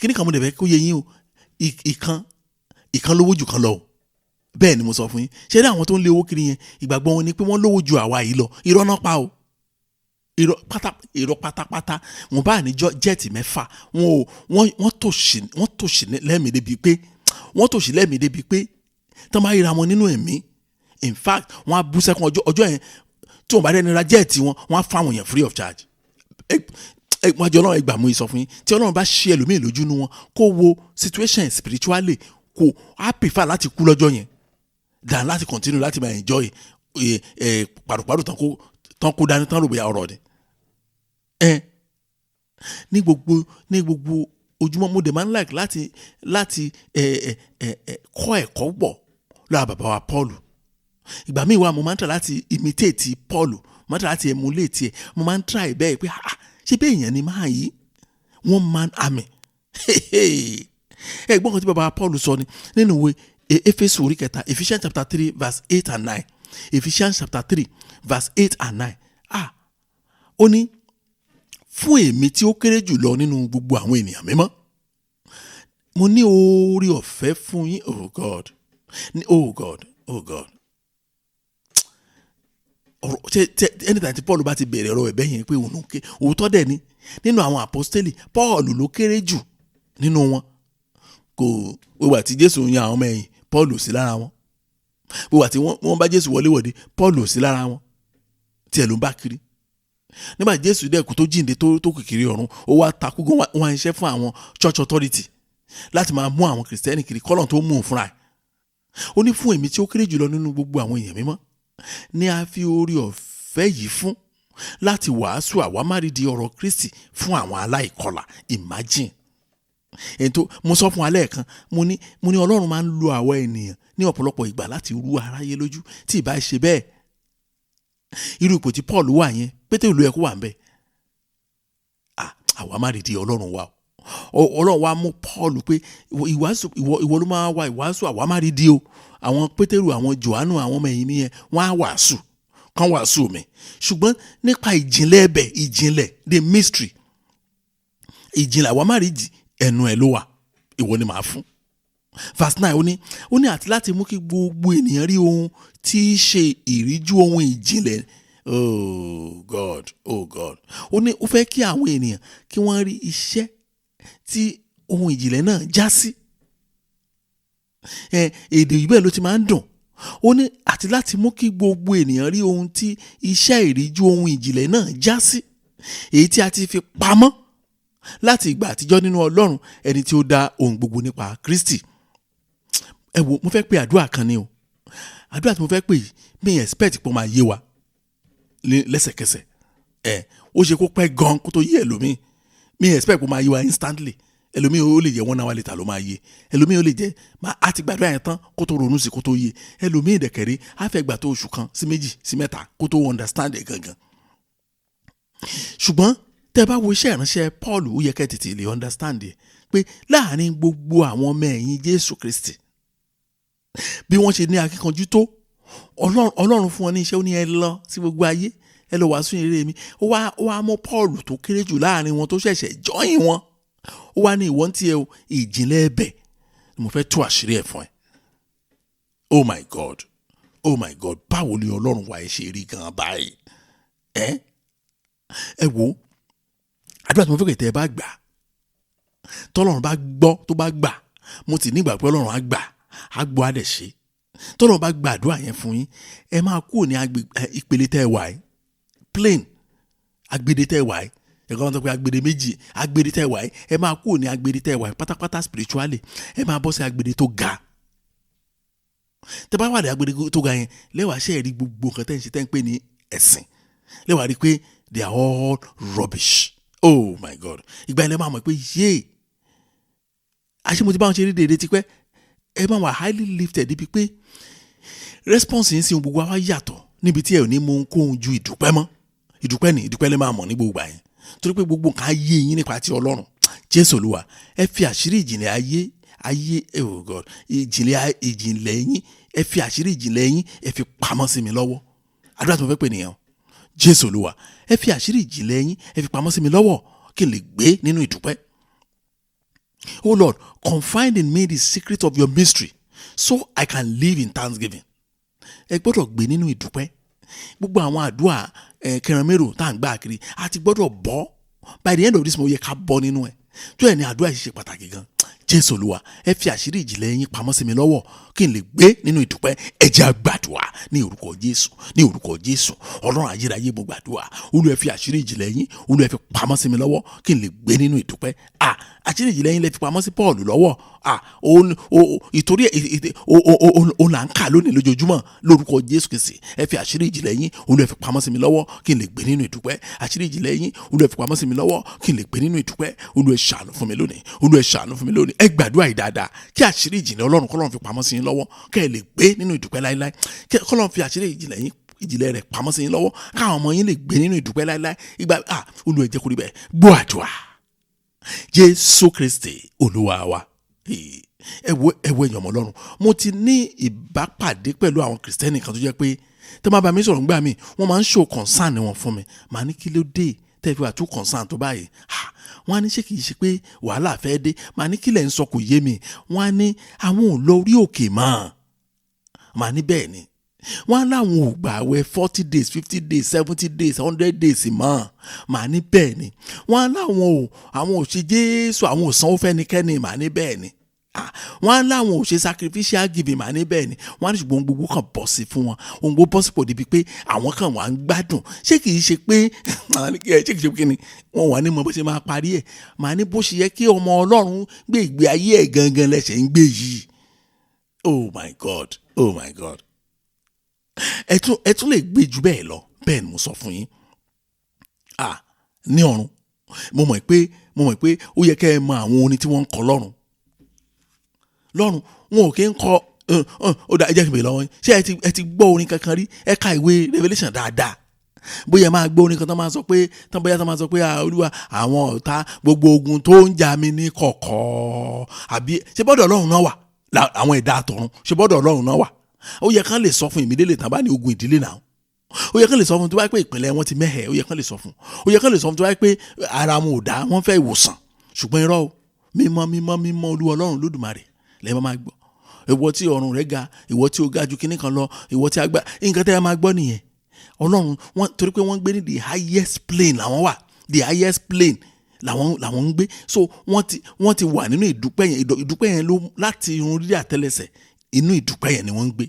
Kíní kan mo dẹ̀ fẹ́ kó yé yín o, ìkan ìkan lówó jù kan lọ o. Bẹ́ẹ̀ ni mo sọ fún yín. Ṣé ní àwọn tó ń lé owó kiri yẹn, ìgbàgbọ́ wọn ni pé wọ́n lówó ju àwa yìí lọ. Irọ́ náà pa o, irọ́ pátá, irọ́ pátápátá. Wọn bá ní jet mẹ́fà, wọn ò wọ́n wọ́n tòṣì lẹ́mìí débi pé wọ́n tòṣì lẹ́mìí débi pé tán bá ríra wọn nínú ẹ̀mí, in fact, wọ́n á bú sẹ́kún ọjọ́ ọjọ́ yẹn. Tí wọ́n bá dẹ́ni ra jet wọn, wọ́n á fáwọn èèyàn free of charge. Ẹ wọ́n á jọ Ọlọ́run. Ẹgbàá mú sọ fún yín, tí Ọlọ́run bá ṣe ẹlòmíì lójú nu wọn, kó wo situation spiritually, kó á prefer láti kú lọ́jọ́ yẹn than láti continue láti máa enjoy ẹ ẹ pàrọ̀pàrọ̀ tán kó dání tán rò bóyá ọ̀rọ̀ ni. Ẹ ní gbogbo ojúmọ́, mo dẹ̀ máa ń like láti ẹ ẹ ẹ ẹ kọ́ ẹ̀kọ́ pọ̀ lọ́wọ́ bàbá wa Paul. Ìgbà míì wà, mo máa ń try láti imitate Paul, mo máa ń try láti emulate ẹ̀. Mo máa ń try bẹ́ẹ̀ pé, ah, ṣé bẹ́ẹ̀ èèyàn ni máa yí, one man army. Ẹ gbọ́n kan tí bàbá wa Paul sọ ni nínú ìwé Éfésù orí kẹta, Ephesians chapter 3 verse 8 and 9. Ephesians chapter 3 verse 8 and 9. Ah, ó ní, "Fún èmi tí ó kéré jù lọ nínú gbogbo àwọn ènìyàn mímọ́, mo ní oore ọ̀fẹ́ fún yín." Oh God, oh God, oh God. Ọ̀rọ̀ ṣe ṣe anytime tí Paul bá ti bẹ̀rẹ̀ ọ̀rọ̀ ẹ̀ bẹ́ẹ̀ yẹn pé òun ló ké, òótọ́ dẹ̀ ni. Nínú àwọn àpọ́stélì, Paul ló kéré jù nínú wọn. Kò wíwà tí Jésù yan àwọn ọmọ ẹ̀yìn, Paul ò sí lára wọn. Wíwà tí wọ́n bá Jésù wọlé wọ̀de, Paul ò sí lára wọn. Tiẹ̀ ló ń bá kiri. Nígbà Jésù dẹ̀ kú, tó jíǹde, tó kìkiri ọ̀run, ó wá takú gan, wọ́n á ṣiṣẹ́ fún àwọn church authority láti máa mú àwọn kìrìsìtẹ́nì kiri kọ́lọ̀ tó mú un fúnra ẹ̀. Ó ní, "Fún èmi tí ó kéré jùlọ nínú gbogbo àwọn èèyàn mímọ́ ní a fi oore ọ̀fẹ́ yìí fún láti wàásù àwámárìdí ọ̀rọ̀ Kristi fún àwọn aláìkọlà." Imagine. Èyí tó mo sọ fún alẹ́ kan, mo ní Ọlọ́run máa ń lo àwọn ènìyàn ní ọ̀pọ̀lọpọ̀ ìgbà láti rú aráyé lójú. Tí ì bá ṣe bẹ́ẹ̀, irú ipò tí Paul wà yẹn, Pétérù ló yẹ kó wà ń bẹ̀. Àwámárìdí Ọlọ́run wa o. Ọlọ́run wa mú Paul pé ìwàásù, ìwọ ló máa wá ìwàásù àwámárìdí o. Àwọn Pétérù, àwọn Jòhánù, àwọn ọmọ ẹ̀yìn mi yẹn, wọ́n á wàásù kán wàásù mi, ṣùgbọ́n nípa ìjìnlẹ̀ ẹbẹ̀, ìjìnlẹ̀, the mystery, ìjìnlẹ̀ àwámárìdí, ẹnu ẹ̀ ló wà, ìwọ ni màá fún. Verse 9, ó ní àti láti mú kí gbogbo ènìyàn rí ohun tí í ṣe ìríjú ohun ìjìnlẹ̀. Oh God, oh God. Ó ní ó fẹ́ kí àwọn ènìyàn kí wọ́n rí iṣẹ́ tí ohun ìjìnlẹ̀ náà já sí. Ẹ èdè yìí bẹ́ẹ̀ ló ti máa ń dùn. Ó ní àti láti mú kí gbogbo ènìyàn rí ohun tí iṣẹ́ ìríjú ohun ìjìnlẹ̀ náà já sí, èyí tí a ti fi pamọ́ láti ìgbà àtijọ́ nínú Ọlọ́run, ẹni tí ó dá ohun gbogbo nípa Kristi. Ẹ wo, mo fẹ́ pe àdúrà kan ni o. Àdúrà tí mo fẹ́ pè yìí, mi expect pé ó máa yé wa lẹ́sẹ̀kẹsẹ̀. Ẹ ó ṣe kó pẹ́ gan kó tó yé ẹlòmíì. Mi expect pé ó máa yé wa instantly. Ẹlòmíì, ó lè jẹ́ one hour later ló máa yé ẹlòmíì. Ó lè jẹ́ á ti gbàdúrà yẹn tán kó tó ronú sí kó tó yé ẹlòmíì. Dẹ̀kẹ̀rẹ́, á fẹ́ gbà tó oṣù kan sí 2 sí 3 kó tó understand ẹ̀ gangan. Ṣùgbọ́n tẹ́ bá wo iṣẹ́ ìránṣẹ́ Paul, ó yẹ kẹ́ tètè lè understand ẹ̀ pé láàrin gbogbo àwọn ọmọ ẹ̀yìn Jésù Kristi, bí wọ́n ṣe ní akíkanjú tó, Ọlọ́run fún wọn ní iṣẹ́. Ó ní, "Ẹ lọ sí gbogbo ayé, ẹ lọ wàásù ìrere mi." Ó wá mú Paul tó kéré jù láàrin wọn, tó ṣẹ̀ṣẹ̀ join wọn, ó wá ní, "Ìwọ ń tiẹ̀ o, ìjìnlẹ̀ ẹ̀bẹ̀ ni mo fẹ́ tú àṣírí ẹ̀ fún ẹ." Oh my God, oh my God. Báwo ni Ọlọ́run wa ẹ ṣe rí gan báyìí? Ẹ wo àdúrà tí mo fẹ́ kẹ́ tẹ́ ẹ bá gbà, tọ́lọ́run bá gbọ́, tó bá gbà, mo ti nígbà pé Ọlọ́run á gbà, á gbọ́, á dẹ̀ ṣe. Tọ́lọ́run bá gba àdúrà yẹn fún yín, ẹ máa kúrò ní ìpele tẹ́ ẹ wà yìí, plane agbede tẹ́ ẹ wà yìí. Ẹ̀kọ́ wọn sọ pé agbede méjì. Agbede tẹ́ ẹ wà yìí, ẹ máa kúrò ní agbede tẹ́ ẹ wà yìí pátápátá spiritually. Ẹ máa bọ́ sí agbede tó ga. Tẹ́ bá wà ní agbede tó ga yẹn, lẹ́wàá ṣe rí gbogbo nǹkan tẹ́ ń ṣe, tẹ́ ń pè ní ẹ̀sìn. Lẹ́wàá rí i pé they are all rubbish. Oh my God, ìgbà yẹn lẹ́ máa mọ̀ pé yéè, àṣé mo ti bá wọn ṣe rí déédéé tipẹ́. Ẹ máa wà highly lifted débi pé response yín sí ohun gbogbo wa yàtọ̀, níbi tí ẹ ò ní mú ohunkóhun ju ìdúpẹ́ mọ́. Ìdúpẹ́ ni, ìdúpẹ́ lè máa mọ̀ ní gbogbo àyẹn, torí pé gbogbo nǹkan ayé yín nípa ti Ọlọ́run. Jésù Olúwa, ẹ fi àṣírí ìjìnlẹ̀ ayé ayé, oh God, ìjìnlẹ̀ ìjìnlẹ̀ yín, ẹ fi àṣírí ìjìnlẹ̀ yín, ẹ fi pamọ́ sí mi lọ́wọ́. Àdúrà tí mo fẹ́ pè nìyẹn o. Jésù Olúwa, ẹ fi àṣírí ìjìnlẹ̀ yín, ẹ fi pamọ́ sí mi lọ́wọ́ kí n lè gbé nínú ìdúpẹ́. Oh Lord, confide in me the secret of your mystery so I can live in thanksgiving. Ẹ gbọ́dọ̀ gbé nínú ìdúpẹ́. Gbogbo àwọn àdúrà kẹrànmérò tá à ń gbà kiri, a ti gbọ́dọ̀ bọ́. By the end of this month, ó yẹ ká bọ́ nínú ẹ̀ tó ẹ̀ ní. Àdúrà yìí ṣe pàtàkì gan. Jésù Olúwa, ẹ fi àṣírí ìjìnlẹ̀ yín pamọ́ sí mi lọ́wọ́ kí n lè gbé nínú ìdúpẹ́. Ẹ jẹ́ á gbàdúrà ní orúkọ Jésù, ní orúkọ Jésù. Ọlọ́run ayérayé, mo gbàdúrà, Olúwa, ẹ fi àṣírí ìjìnlẹ̀ yín, Olúwa, ẹ fi pamọ́ sí mi lọ́wọ́ kí n lè gbé nínú ìdúpẹ́. À, àṣírí ìjìnlẹ̀ yín lẹ fi pamọ́ sí Paul lọ́wọ́. À, òun ìtorí òun là ń kà lónìí lójoojúmọ́. Lórúkọ Jésù Kristi, ẹ fi àṣírí ìjìnlẹ̀ yín, Olúwa, ẹ fi pamọ́ sí mi lọ́wọ́ kí n lè gbé nínú ìdúpẹ́. Àṣírí ìjìnlẹ̀ yín, Olúwa, ẹ fi pamọ́ sí mi lọ́wọ́ kí n lè gbé nínú ìdúpẹ́. Olúwa, ẹ ṣàánú fún mi lónìí. Olúwa, ẹ ṣàánú fún mi lónìí. Ẹ gbàdúrà yìí dáadáa, kí àṣírí ìjìnlẹ̀ Ọlọ́run, kọ́lọ́run fi pamọ́ sí yín lọ́wọ́ kẹ́ ẹ lè gbé nínú ìdúpẹ́ láéláé. Kí kọ́lọ́run fi àṣírí ìjìnlẹ̀ yín, ìjìnlẹ̀ rẹ̀ pamọ́ sí yín lọ́wọ́, káwọn ọmọ yín lè gbé nínú ìdúpẹ́ láéláé. Ìgbà, ah, Olúwa, ẹ jẹ́ kó rí bẹ́ẹ̀. Gbọ́ àdúrà, Jésù Kristi Olúwa wa. Ẹ wo, ẹ wo, èèyàn ọmọ Ọlọ́run, mo ti ní ìbápàdé pẹ̀lú àwọn Kìrìsìtẹ́nì kan tó jẹ́ pé tó máa bá mi sọ̀rọ̀ ńgbà míì, wọ́n máa ń show concern wọn fún mi. Màá ní, "Kí ló dé tẹ́ fi wà too concern tó báyìí?" Wọ́n á ní, "Ṣé kìí ṣe pé wàhálà fẹ́ dé?" Màá ní, "Kí lẹ̀ ń sọ? Kò yé mi." Wọ́n á ní àwọn ò lọ orí òkè mọ́. Màá ní bẹ́ẹ̀ ni. Wọ́n á láwọn ò gbààwẹ̀ 40 days, 50 days, 70 days, 100 days mọ́. Màá ní bẹ́ẹ̀ ni. Wọ́n á láwọn ò àwọn ò ṣe Jésù, àwọn ò sanwó fẹ́nikẹ́ni. Màá ní bẹ́ẹ̀ ni. Wọ́n á láwọn ò ṣe sacrificial giving. Màá ní bẹ́ẹ̀ ni. Wọ́n á ní ṣùgbọ́n gbogbo kan bọ́ sí fún wọn, ohun gbogbo bọ́ sípò débi pé àwọn kan wà ń gbádùn. Ṣé kìí ṣe pé, ṣé kìí ṣe pé kíni wọ́n wà ní mọ bó ṣe máa parí ẹ̀? Màá ní bó ṣe yẹ kí ọmọ Ọlọ́run gbé ìgbé ayé ẹ̀ gangan lẹ́sẹ̀ ń gbé yìí. Oh my God, oh my God, ẹ tún lè gbé jù bẹ́ẹ̀ lọ. Bẹ́ẹ̀ ni mo sọ fún yín. Ah, ní ọ̀run, mo mọ̀ pé ó yẹ kẹ́ ẹ mọ àwọn orin tí wọ́n ń kọ lọ́run. Lọ́run, wọn ò kí ń kọ. Ó dà, ẹ jẹ́ kí n bèèrè lọ́wọ́ yín, ṣé ẹ ti gbọ́ orin kankan rí? Ẹ ka ìwé Revelation dáadáa, bóyá ẹ máa gbọ́ orin kan tó máa sọ pé tán, bóyá tó máa sọ pé, "Ah, Olúwa, àwọn ọ̀tá, gbogbo ogun tó ń jà mí ní kọ̀kọ̀." Àbí ṣé bọ́dọ̀ Ọlọ́run náà wà? Àwọn ẹ̀dá àtọ̀run, ṣé bọ́dọ̀ Ọlọ́run náà wà? Ó yẹ kán lè sọ fún ìmídélé tán bá ní ogun ìdílé náà. Ó yẹ kán lè sọ fún tó bá pé ìpínlẹ̀ wọn ti mẹ́hẹ̀. Ó yẹ kán lè sọ fún, ó yẹ kán lè sọ fún tó bá pé ara wọn ò dá, wọ́n fẹ́ ìwòsàn. Ṣùgbọ́n irọ́ o, "Mímọ́, mímọ́, mímọ́ Olúwa Ọlọ́run Lódùmarè" lẹ́ẹ̀ máa gbọ́. "Ìwọ tí ọ̀run rẹ̀ ga, ìwọ tí ó ga ju kinní kan lọ, ìwọ tí a gbà." Nǹkan tẹ́ ẹ máa gbọ́ nìyẹn. Ọlọ́run wọn, torí pé wọ́n gbé ní the highest plane làwọn wà, the highest plane làwọn ń gbé. So wọ́n ti wà nínú ìdúpẹ́ yẹn. Ìdúpẹ́ yẹn ló láti irun rírí àtẹ́lẹsẹ̀, inú ìdúpẹ́ yẹn ni wọ́n ń gbé.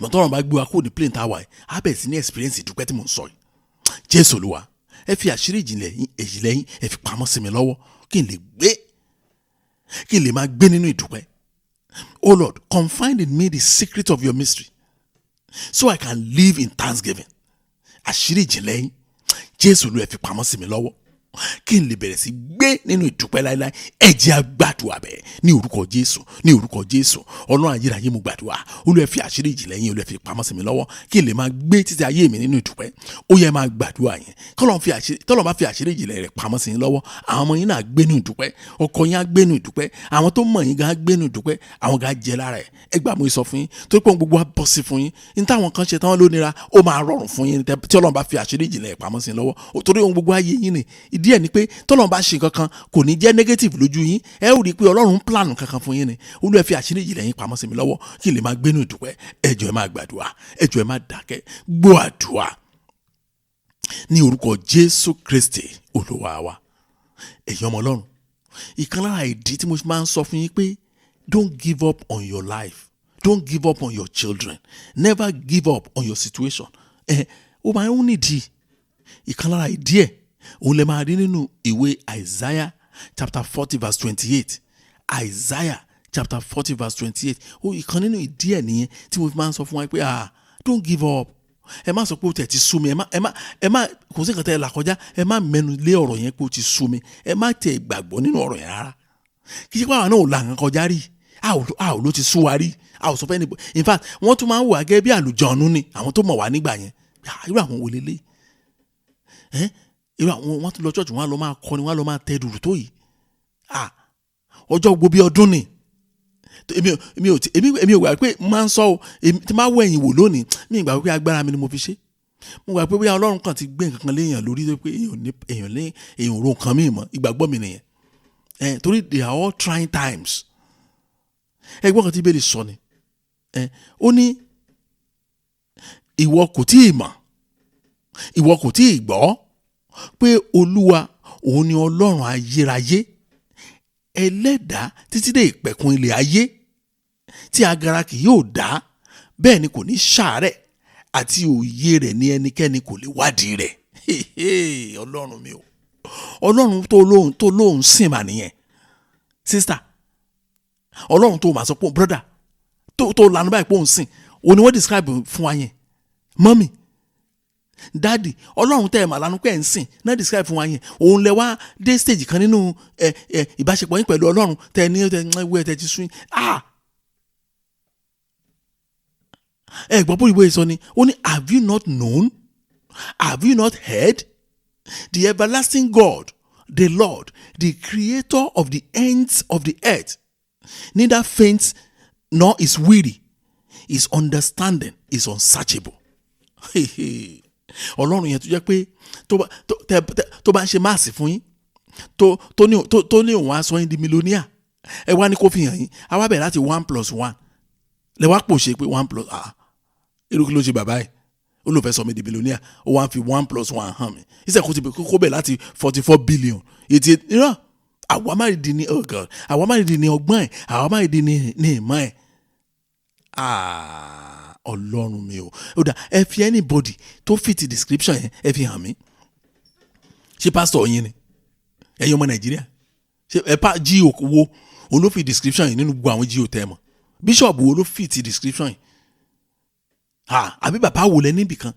Mọ̀tọ́rọ̀ bá gbé wa kúrò ní plane tá a wà yìí, á bẹ̀rẹ̀ sí ní experience ìdúpẹ́ tí mò ń sọ yìí. Jésù Olúwa, ẹ fi àṣírí ìjìnlẹ̀ yín, ẹ fi pamọ́ sí mi lọ́wọ́ kí n lè gbé, kí n lè máa gbé nínú ìdúpẹ́. Oh Lord, confide in me the secret of your mystery so I can live in thanksgiving. Àṣírí ìjìnlẹ̀ yín, Jésù Olúwa, ẹ fi pamọ́ sí mi lọ́wọ́ kí n lè bẹ̀rẹ̀ sí gbé nínú ìdúpẹ́ láéláé. Ẹ jẹ́ á gbàdúrà bẹ́ẹ̀ ní orúkọ Jésù, ní orúkọ Jésù. Ọlọ́run ayérayé, mo gbàdúrà, Olúwa, fi àṣírí ìjìnlẹ̀ yín, Olúwa, fi pamọ́ sí mi lọ́wọ́ kí n lè máa gbé títí ayé mi nínú ìdúpẹ́. Ó yẹ máa gbàdúrà yẹn. Tọ́lọ́run bá fi àṣírí ìjìnlẹ̀ rẹ̀ pamọ́ sí yín lọ́wọ́, àwọn ọmọ yín náà gbé nínú ìdúpẹ́, ọkọ yín á gbé nínú ìdúpẹ́, àwọn tó mọ̀ yín gan á gbé nínú ìdúpẹ́, àwọn gan á jẹ lára ẹ̀. Ẹ gbà, mo sọ fún yín, torí pé ohun gbogbo á bọ́ sí fún yín. Ní táwọn kan ṣe tán ló nira, ó máa rọrùn fún yín tí Ọlọ́run bá fi àṣírí ìjìnlẹ̀ pamọ́ sí yín lọ́wọ́, torí ohun gbogbo ayé yín ni. Ìdí ẹ̀ ni pé tọ́lọ́run bá ṣe nǹkan kan, kò ní jẹ́ negative lójú yín. Ẹ ó rí i pé Ọlọ́run ń plan kankan fún yín ni. Olúwa, fi àṣírí ìjìnlẹ̀ yín pamọ́ sí mi lọ́wọ́ kí n lè máa gbénú ìdúpẹ́. Ẹ jọ̀ọ́, ẹ máa gbàdúrà. Ẹ jọ̀ọ́, ẹ má dákẹ́. Gbọ́ àdúrà ní orúkọ Jésù Kristi Olúwa wa. Ẹ̀yin ọmọ Ọlọ́run, ìkan lára ìdí tí mo máa ń sọ fún yín pé don't give up on your life, don't give up on your children, never give up on your situation, ẹ ó máa ń nídìí. Ìkan lára ìdí ẹ̀, òun lè máa rí nínú ìwé Isaiah chapter 40 verse 28. Isaiah chapter 40 verse 28. Ó ìkan nínú ìdí ẹ̀ nìyẹn tí mo fi máa ń sọ fún wa pé, ah, don't give up. Ẹ má sọ pé ó tẹ̀ ti sú mi. Ẹ má kò sí nǹkan tẹ́ ẹ là kọjá, ẹ má mẹ́nu lé ọ̀rọ̀ yẹn pé ó ti sú mi. Ẹ má tẹ̀ gbàgbọ́ nínú ọ̀rọ̀ yẹn rárá. Kì í ṣe pé àwọn náà ò là nǹkan kọjá rí, a ò ló ti sú wa rí, a ò sọ fẹ́ níbo. In fact, wọ́n tún máa ń wà gẹ́gẹ́ bí àlùjọ̀nù ni àwọn tó mọ̀ wá nígbà yẹn. Irú àwọn wo lélẹ̀ ẹ́? Irú àwọn wọ́n tún lọ church, wọ́n á lọ máa kọrin, wọ́n á lọ máa tẹ dùrù tó yìí. Ọjọ́ gbogbo bí ọdún ni. Èmi ò gbà pé máa ń sọ o. Èmi tí máa wọ ẹ̀yìn wò lónìí, mi ì gbà pé agbára mi ni mo fi ṣe. Mo gbà pé bóyá Ọlọ́run kan ti gbé nǹkan kan léèyàn lórí tó pé èèyàn ní èèyàn lé èèyàn ò ro nǹkan míì mọ́. Ìgbàgbọ́ mi nìyẹn ẹ, torí they are all trying times. Ẹgbọ́n kan tí Bíbélì sọ ni ẹ, ó ní, "Ìwọ kò tí ì mọ̀, ìwọ kò tí ì gbọ́ pé Olúwa òun ni Ọlọ́run ayérayé, ẹlẹ́dàá títí dé ìpẹ̀kun ilẹ̀ ayé, tí agara kì yóò dá, bẹ́ẹ̀ ni kò ní ṣàárẹ̀, àti òye rẹ̀ ní ẹnikẹ́ni kò lè wádìí rẹ̀." Ọlọ́run mi o! Ọlọ́run tó lóhun sìn mà nìyẹn, sister. Ọlọ́run tó mà sọ pé, brother, tó lanu báyìí pé òun sìn, òun ni wọ́n describe fún wa yẹn. Mummy, daddy, Ọlọ́run tẹ́ ẹ̀ mà lanu pé ẹ̀ ń sìn náà describe fún wa yẹn. Òun lẹ wá dé stage kan nínú ẹ ẹ ìbáṣepọ̀ yín pẹ̀lú Ọlọ́run, tẹ́ ẹ ní tẹ́ ẹ wú ẹ tẹ́ ti sún yín. Ẹ gbọ́ bó ìwé sọ ni. Ó ní, "Have you not known? Have you not heard? The everlasting God, the Lord, the creator of the ends of the earth, neither faints nor is weary. His understanding is unsearchable." Ọlọ́run yẹn tó jẹ́ pé tó bá ń ṣe maths fún yín, tó ní òun á sọ yín di millionaire, ẹ wá ní kó fi hàn yín, á wá bẹ̀rẹ̀ láti one plus one, lẹ wá pò ṣe pé one plus, ah, irú kí ló ṣe bàbá yìí? Ó ló fẹ́ sọ mi di billionaire, ó wá ń fi one plus one hàn mí. Ìṣe kó ti kó bẹ̀ láti 44 billion 88 irọ́. Àwa má di ní, oh God, àwa má di ní ọgbọ́n ẹ̀, àwa má di ní ìmọ̀ ẹ̀. Ah, Ọlọ́run mi o! Ó dà, ẹ fi anybody tó fit description yẹn, ẹ fi hàn mí. Ṣé pásítọ̀ yín ni? Ẹ̀yin ọmọ Nàìjíríà, ṣé ẹ pa G.O wo òun ló fi description yìí nínú gbogbo àwọn G.O tẹ́ ẹ mọ̀? Bíṣọ̀bù wo ló fit description yìí? Ha, àbí bàbá wo lẹ níbì kan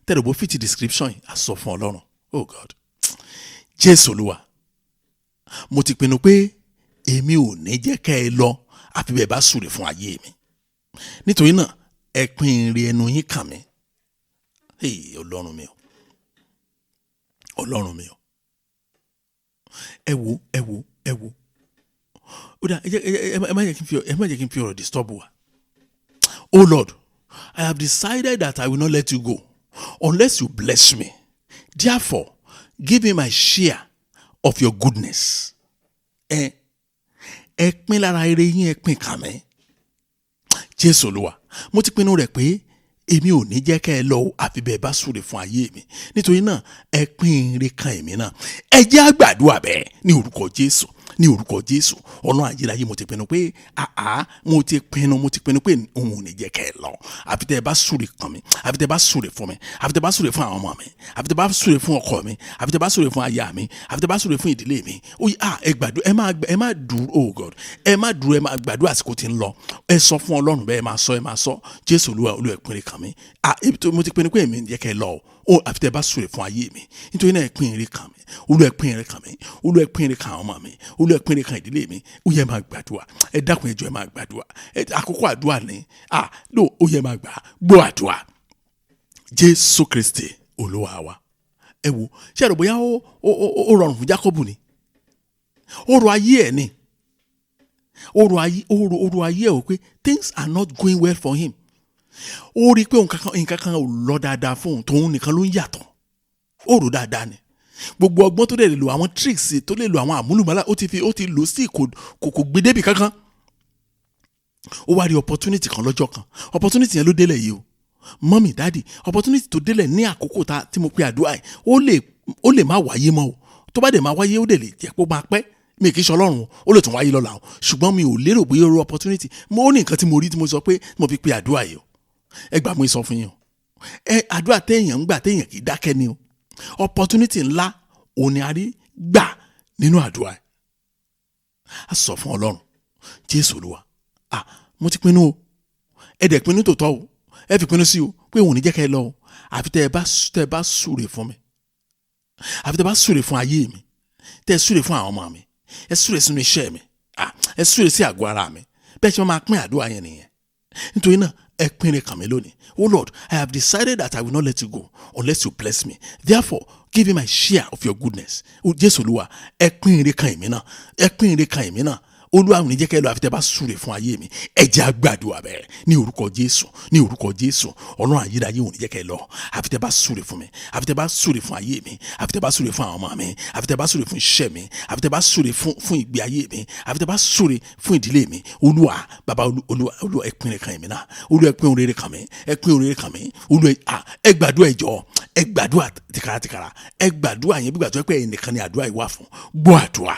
tẹ́lẹ̀ bó fit description yìí? A sọ fún Ọlọ́run. Oh God! Jésù Olúwa, mo ti pinnu pé èmi ò ní jẹ́ kẹ́ ẹ lọ àfi bẹ́ẹ̀ bá súre fún ayé mi. Nítorí náà, ẹ pín ire ẹnu yín kàn mí. Hey, Ọlọ́run mi o! Ọlọ́run mi o! Ẹ wo, ẹ wo, ẹ wo. Ó dà, ẹ jẹ́ ẹ má jẹ́ kí n fi ọ̀rọ̀ disturb wa. Oh Lord, I have decided that I will not let you go unless you bless me. Therefore, give me my share of your goodness. Ẹ pín lára ire yín, ẹ pín kàn mí. Jésù Olúwa, mo ti pinnu rẹ̀ pé èmi ò ní jẹ́ kẹ́ ẹ lọ o, àfi bẹ́ẹ̀ bá súre fún ayé mi. Nítorí náà, ẹ pín ire kan èmi náà. Ẹ jẹ́ á gbàdúrà bẹ́ẹ̀ ní orúkọ Jésù, ní orúkọ Jésù. Ọlọ́run ayérayé, mo ti pinnu pé, àá, mo ti pinnu pé òun ò ní jẹ́ kẹ́ ẹ lọ àfi tẹ́ ẹ bá súre kàn mí, àfi tẹ́ ẹ bá súre fún mi, àfi tẹ́ ẹ bá súre fún àwọn ọmọ mi, àfi tẹ́ ẹ bá súre fún ọkọ mi, àfi tẹ́ ẹ bá súre fún aya mi, àfi tẹ́ ẹ bá súre fún ìdílé mi. Ó yẹ, ẹ gbàdúrà. Ẹ má dúró. Oh God, ẹ má dúró, ẹ má gbàdúrà, àsìkò tí ń lọ. Ẹ sọ fún Ọlọ́run bẹ́ẹ̀. Ẹ máa sọ, ẹ máa sọ. Jésù Olúwa, Olúwa, ẹ pín ire kàn mí. Ebi tó mo ti pinnu pé èmi ń jẹ́ kẹ́ ẹ lọ o, àfi tẹ́ ẹ bá súre fún ayé mi. Nítorí náà, ẹ pín ire kàn mí. Olúwa, ẹ pín ire kàn mí. Olúwa, ẹ pín ire kàn àwọn ọmọ mi. Olúwa, ẹ pín ire kàn ìdílé mi. Ó yẹ, máa gbàdúrà. Ẹ dákun, ẹ jọ̀ọ́, ẹ máa gbàdúrà. Ẹ àkókò àdúrà ni. No, ó yẹ, máa gbà gbọ́ àdúrà. Jésù Kristi Olúwa wa. Ẹ wo, ṣé ẹ rò bóyá ó rọrùn fún Jákọ́bù ni? Ó rọ ayé ẹ̀ ni, ó rọ ayé ẹ̀ wò pé things are not going well for him. Ó rí i pé nǹkan kan ò lọ dáadáa fún òun, tóun nìkan ló ń yàtọ̀. Ó rò dáadáa ni. Gbogbo ọgbọ́n tó lè lò, àwọn tricks tó lè lò, àwọn àmúlùmálà, ó ti lò sí, kò gbé débi kankan. Ó wá rí opportunity kan lọ́jọ́ kan. Opportunity yẹn ló délẹ̀ yìí o. Mummy, daddy, opportunity tó délẹ̀ ní àkókò ta tí mo pe àdúrà yìí, ó lè má wáyé mọ́ o. Tó bá dẹ̀ máa wáyé, ó dẹ̀ lè jẹ́ pé ó máa pẹ́. Mi kì í ṣe Ọlọ́run o, ó lè tún wáyé lọ́la o, ṣùgbọ́n mi ò lérò pé irú opportunity mo ní. Nǹkan tí mo rí tí mo sọ pé mo fi pe àdúrà yìí o, ẹ gbà, mo sọ fún yín o. Ẹ àdúrà téèyàn ń gbà, téèyàn kì í dákẹ́ ni o. Opportunity ńlá òun ni a rí gbà nínú àdúrà ẹ̀. A sọ fún Ọlọ́run. Jésù Olúwa, mo ti pinnu o. Ẹ dẹ̀ pinnu tòótọ́ o. Ẹ fi pinnu sí o pé òun ò ní jẹ́ kẹ́ ẹ lọ o. Àfi tẹ́ ẹ bá súre fún mi, àfi tẹ́ ẹ bá súre fún ayé mi, tẹ́ ẹ súre fún àwọn ọmọ mi, ẹ súre sínú iṣẹ́ mi, ah, ẹ súre sí àgọ́ ara mi. Bẹ́ẹ̀ ṣe máa pín àdúrà yẹn nìyẹn. Nítorí náà, ẹ pín ire kàn mí lónìí. Oh Lord, I have decided that I will not let you go unless you bless me. Therefore, give me my share of your goodness. O Jésù Olúwa, ẹ pín ire kàn èmi náà, ẹ pín ire kàn èmi náà. Olúwa ò ní jẹ́ kẹ́ ẹ lọ àfi tẹ́ bá súre fún ayé mi. Ẹ jẹ́ á gbàdúrà bẹ́ẹ̀ ní orúkọ Jésù, ní orúkọ Jésù. Ọlọ́run ayérayé ò ní jẹ́ kẹ́ ẹ lọ àfi tẹ́ bá súre fún mi, àfi tẹ́ bá súre fún ayé mi, àfi tẹ́ bá súre fún àwọn ọmọ mi, àfi tẹ́ bá súre fún iṣẹ́ mi, àfi tẹ́ bá súre fún ìgbé ayé mi, àfi tẹ́ bá súre fún ìdílé mi. Olúwa bàbá, Olúwa, Olúwa, ẹ pín ire kàn èmi náà. Olúwa, ẹ pín oríire kàn mí, ẹ pín oríire kàn mí. Olúwa, ẹ gbàdúrà, ẹ jọ̀ọ́, ẹ gbàdúrà tìkára tìkára. Ẹ gbàdúrà yẹn bí gbàdúrà pé ẹ̀yin nìkan ni àdúrà yìí wà fún. Gbọ́ àdúrà,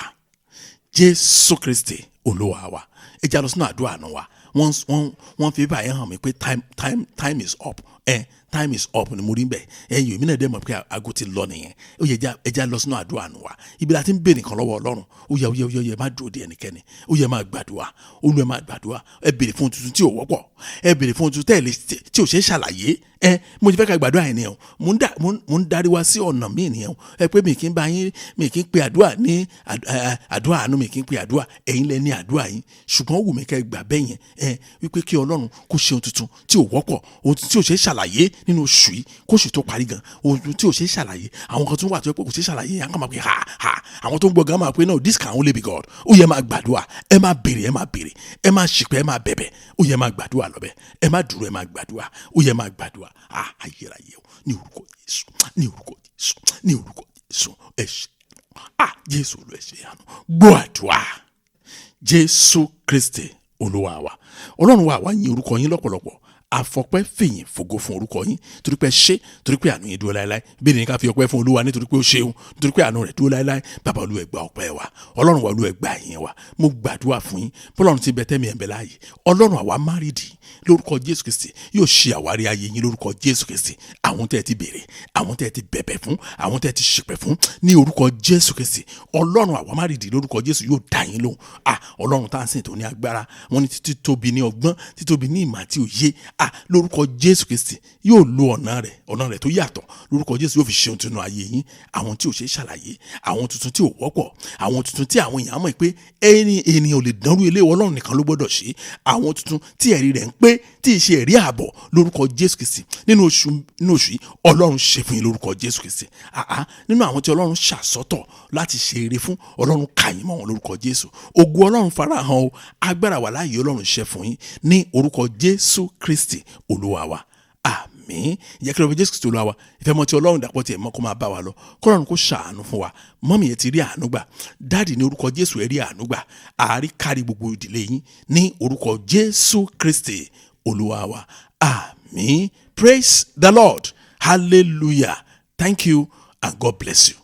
Jésù Kristi Olúwa wa. Ẹ já lọ sínú àdúrà àná wa. Wọ́n fi báyìí hàn mí pé time is up. Ẹ time is up ni mo rí bẹ́ẹ̀. Ẹ yìí, èmi náà dẹ́ mọ̀ pé aago ti lọ nìyẹn. Ó yẹ ẹ já lọ sínú àdúrà àná wa, ibi la ti ń béèrè nǹkan lọ́wọ́ Ọlọ́run. Ó yẹ, ó yẹ, ó yẹ, má dúró de ẹnikẹ́ni. Ó yẹ, máa gbàdúrà. Olú, ẹ máa gbàdúrà. Ẹ béèrè fún tuntun tí ò wọ́pọ̀, ẹ béèrè fún tuntun tẹ́lẹ̀ tí ò ṣeé ṣàlàyé. Ẹ mo ti fẹ́ ká gbàdúrà yẹn nìyẹn o. Mo ń darí wa sí ọ̀nà míì nìyẹn o. Ẹ pé mi kì í bá yín, mi kì í pe àdúrà ní àdúrà àánú, mi kì í pe àdúrà. Ẹ̀yin lẹ ní àdúrà yín, ṣùgbọ́n ó wù mí kẹ́ gbà bẹ́ẹ̀ yẹn, ẹ wípé kí Ọlọ́run kó ṣe ohun tuntun tí ò wọ́pọ̀, ohun tí ò ṣeé ṣàlàyé nínú oṣù yìí, kóṣù tó parí gan, ohun tí ò ṣeé ṣàlàyé. Àwọn kan tún wà tó yẹ pé kò ṣeé ṣàlàyé. Àwọn kan máa pe ha ha, àwọn tó ń gbọ́ gan máa pe, "No, this can only be God." Ó yẹ máa gbàdúrà, ẹ máa béèrè, ẹ máa béèrè, ẹ máa ṣìpẹ̀, ẹ máa bẹ̀bẹ̀. Ó yẹ máa gbàdúrà lọ́bẹ̀, ẹ má dúró, ẹ máa gbàdúrà. Ó yẹ máa gbàdúrà. Ah, ayérayé o, ní orúkọ Jésù, ní orúkọ Jésù, ní orúkọ Jésù, ẹ ṣe. Ah, Jésù Olú, ẹ ṣe àánú. Gbọ́ àdúrà, Jésù Kristi Olúwa wa. Ọlọ́run wa, wá yìn orúkọ yín lọ́pọ̀lọpọ̀. Àfọpẹ́, fìyìn, fògo fún orúkọ yín, torí pé ṣé, torí pé àánú yín dúró láéláé. Bí ní ká fi ọpẹ́ fún Olúwa nítorí pé ó ṣeun, nítorí pé àánú rẹ̀ dúró láéláé. Bàbá Olúwa, gba ọpẹ́ wa. Ọlọ́run wa, Olúwa, gba ìyìn wa. Mo gbàdúrà fún yín, bọ́lọ́run ti bẹ tẹ́mi ẹ̀ ń bẹ láàyè, Ọlọ́run àwa márìdì, lórúkọ Jésù Kristi, yóò ṣe àwárí ayé yín lórúkọ Jésù Kristi. Àwọn tẹ́ ẹ ti béèrè, àwọn tẹ́ ẹ ti bẹ̀bẹ̀ fún, àwọn tẹ́ ẹ ti ṣìpẹ̀ fún, ní orúkọ Jésù Kristi, Ọlọ́run àwa márìdì, lórúkọ Jésù, yóò dá yín lóhùn. Ah, Ọlọ́run tá à ń sìn tó ní agbára, wọn ní títóbi ní ọgbọ́n, títóbi ní ìmọ̀ àti òye. Ah, lórúkọ Jésù Kristi, yóò lo ọ̀nà rẹ̀, ọ̀nà rẹ̀ tó yàtọ̀, lórúkọ Jésù, yóò fi ṣe ohun tuntun ayé yín, àwọn tí ò ṣe é ṣàlàyé, àwọn tuntun tí ò wọ́pọ̀, àwọn tuntun tí àwọn èèyàn mọ̀ pé ẹni ènìyàn ò lè dánrú ilé, Ọlọ́run nìkan ló gbọ́dọ̀ ṣe, àwọn tuntun tí ẹ̀rí rẹ̀ ń pé, tí ì ṣe ẹ̀rí ààbọ̀, lórúkọ Jésù Kristi, nínú oṣù yìí, Ọlọ́run ṣe fún yín lórúkọ Jésù Kristi. Àá, nínú àwọn tí Ọlọ́run ṣàsọ́tọ̀ láti ṣe eré fún, Ọlọ́run kà yín mọ́ wọn lórúkọ Jésù. Ògo Ọlọ́run farahàn o, agbára wà láàyè Ọlọ́run ṣe fún yín ní orúkọ Jésù Kristi Olúwa wa. Àmín. Ìyá kí ló fi Jésù Kristi Olúwa wa, ìfẹ́ mọ́ ti Ọlọ́run, dàpọ̀ tiẹ̀ mọ́, kó máa bá wa lọ, kọ́lọ́run kó ṣàánú fún wa. Mummy yẹn ti rí àánú gbà. Daddy, ní orúkọ Jésù, ẹ rí àánú gbà. Àárí kárí gbogbo ìdílé yín ní orúkọ Jésù Kristi Olúwa wa. Àmín. Praise the Lord. Hallelujah. Thank you and God bless you.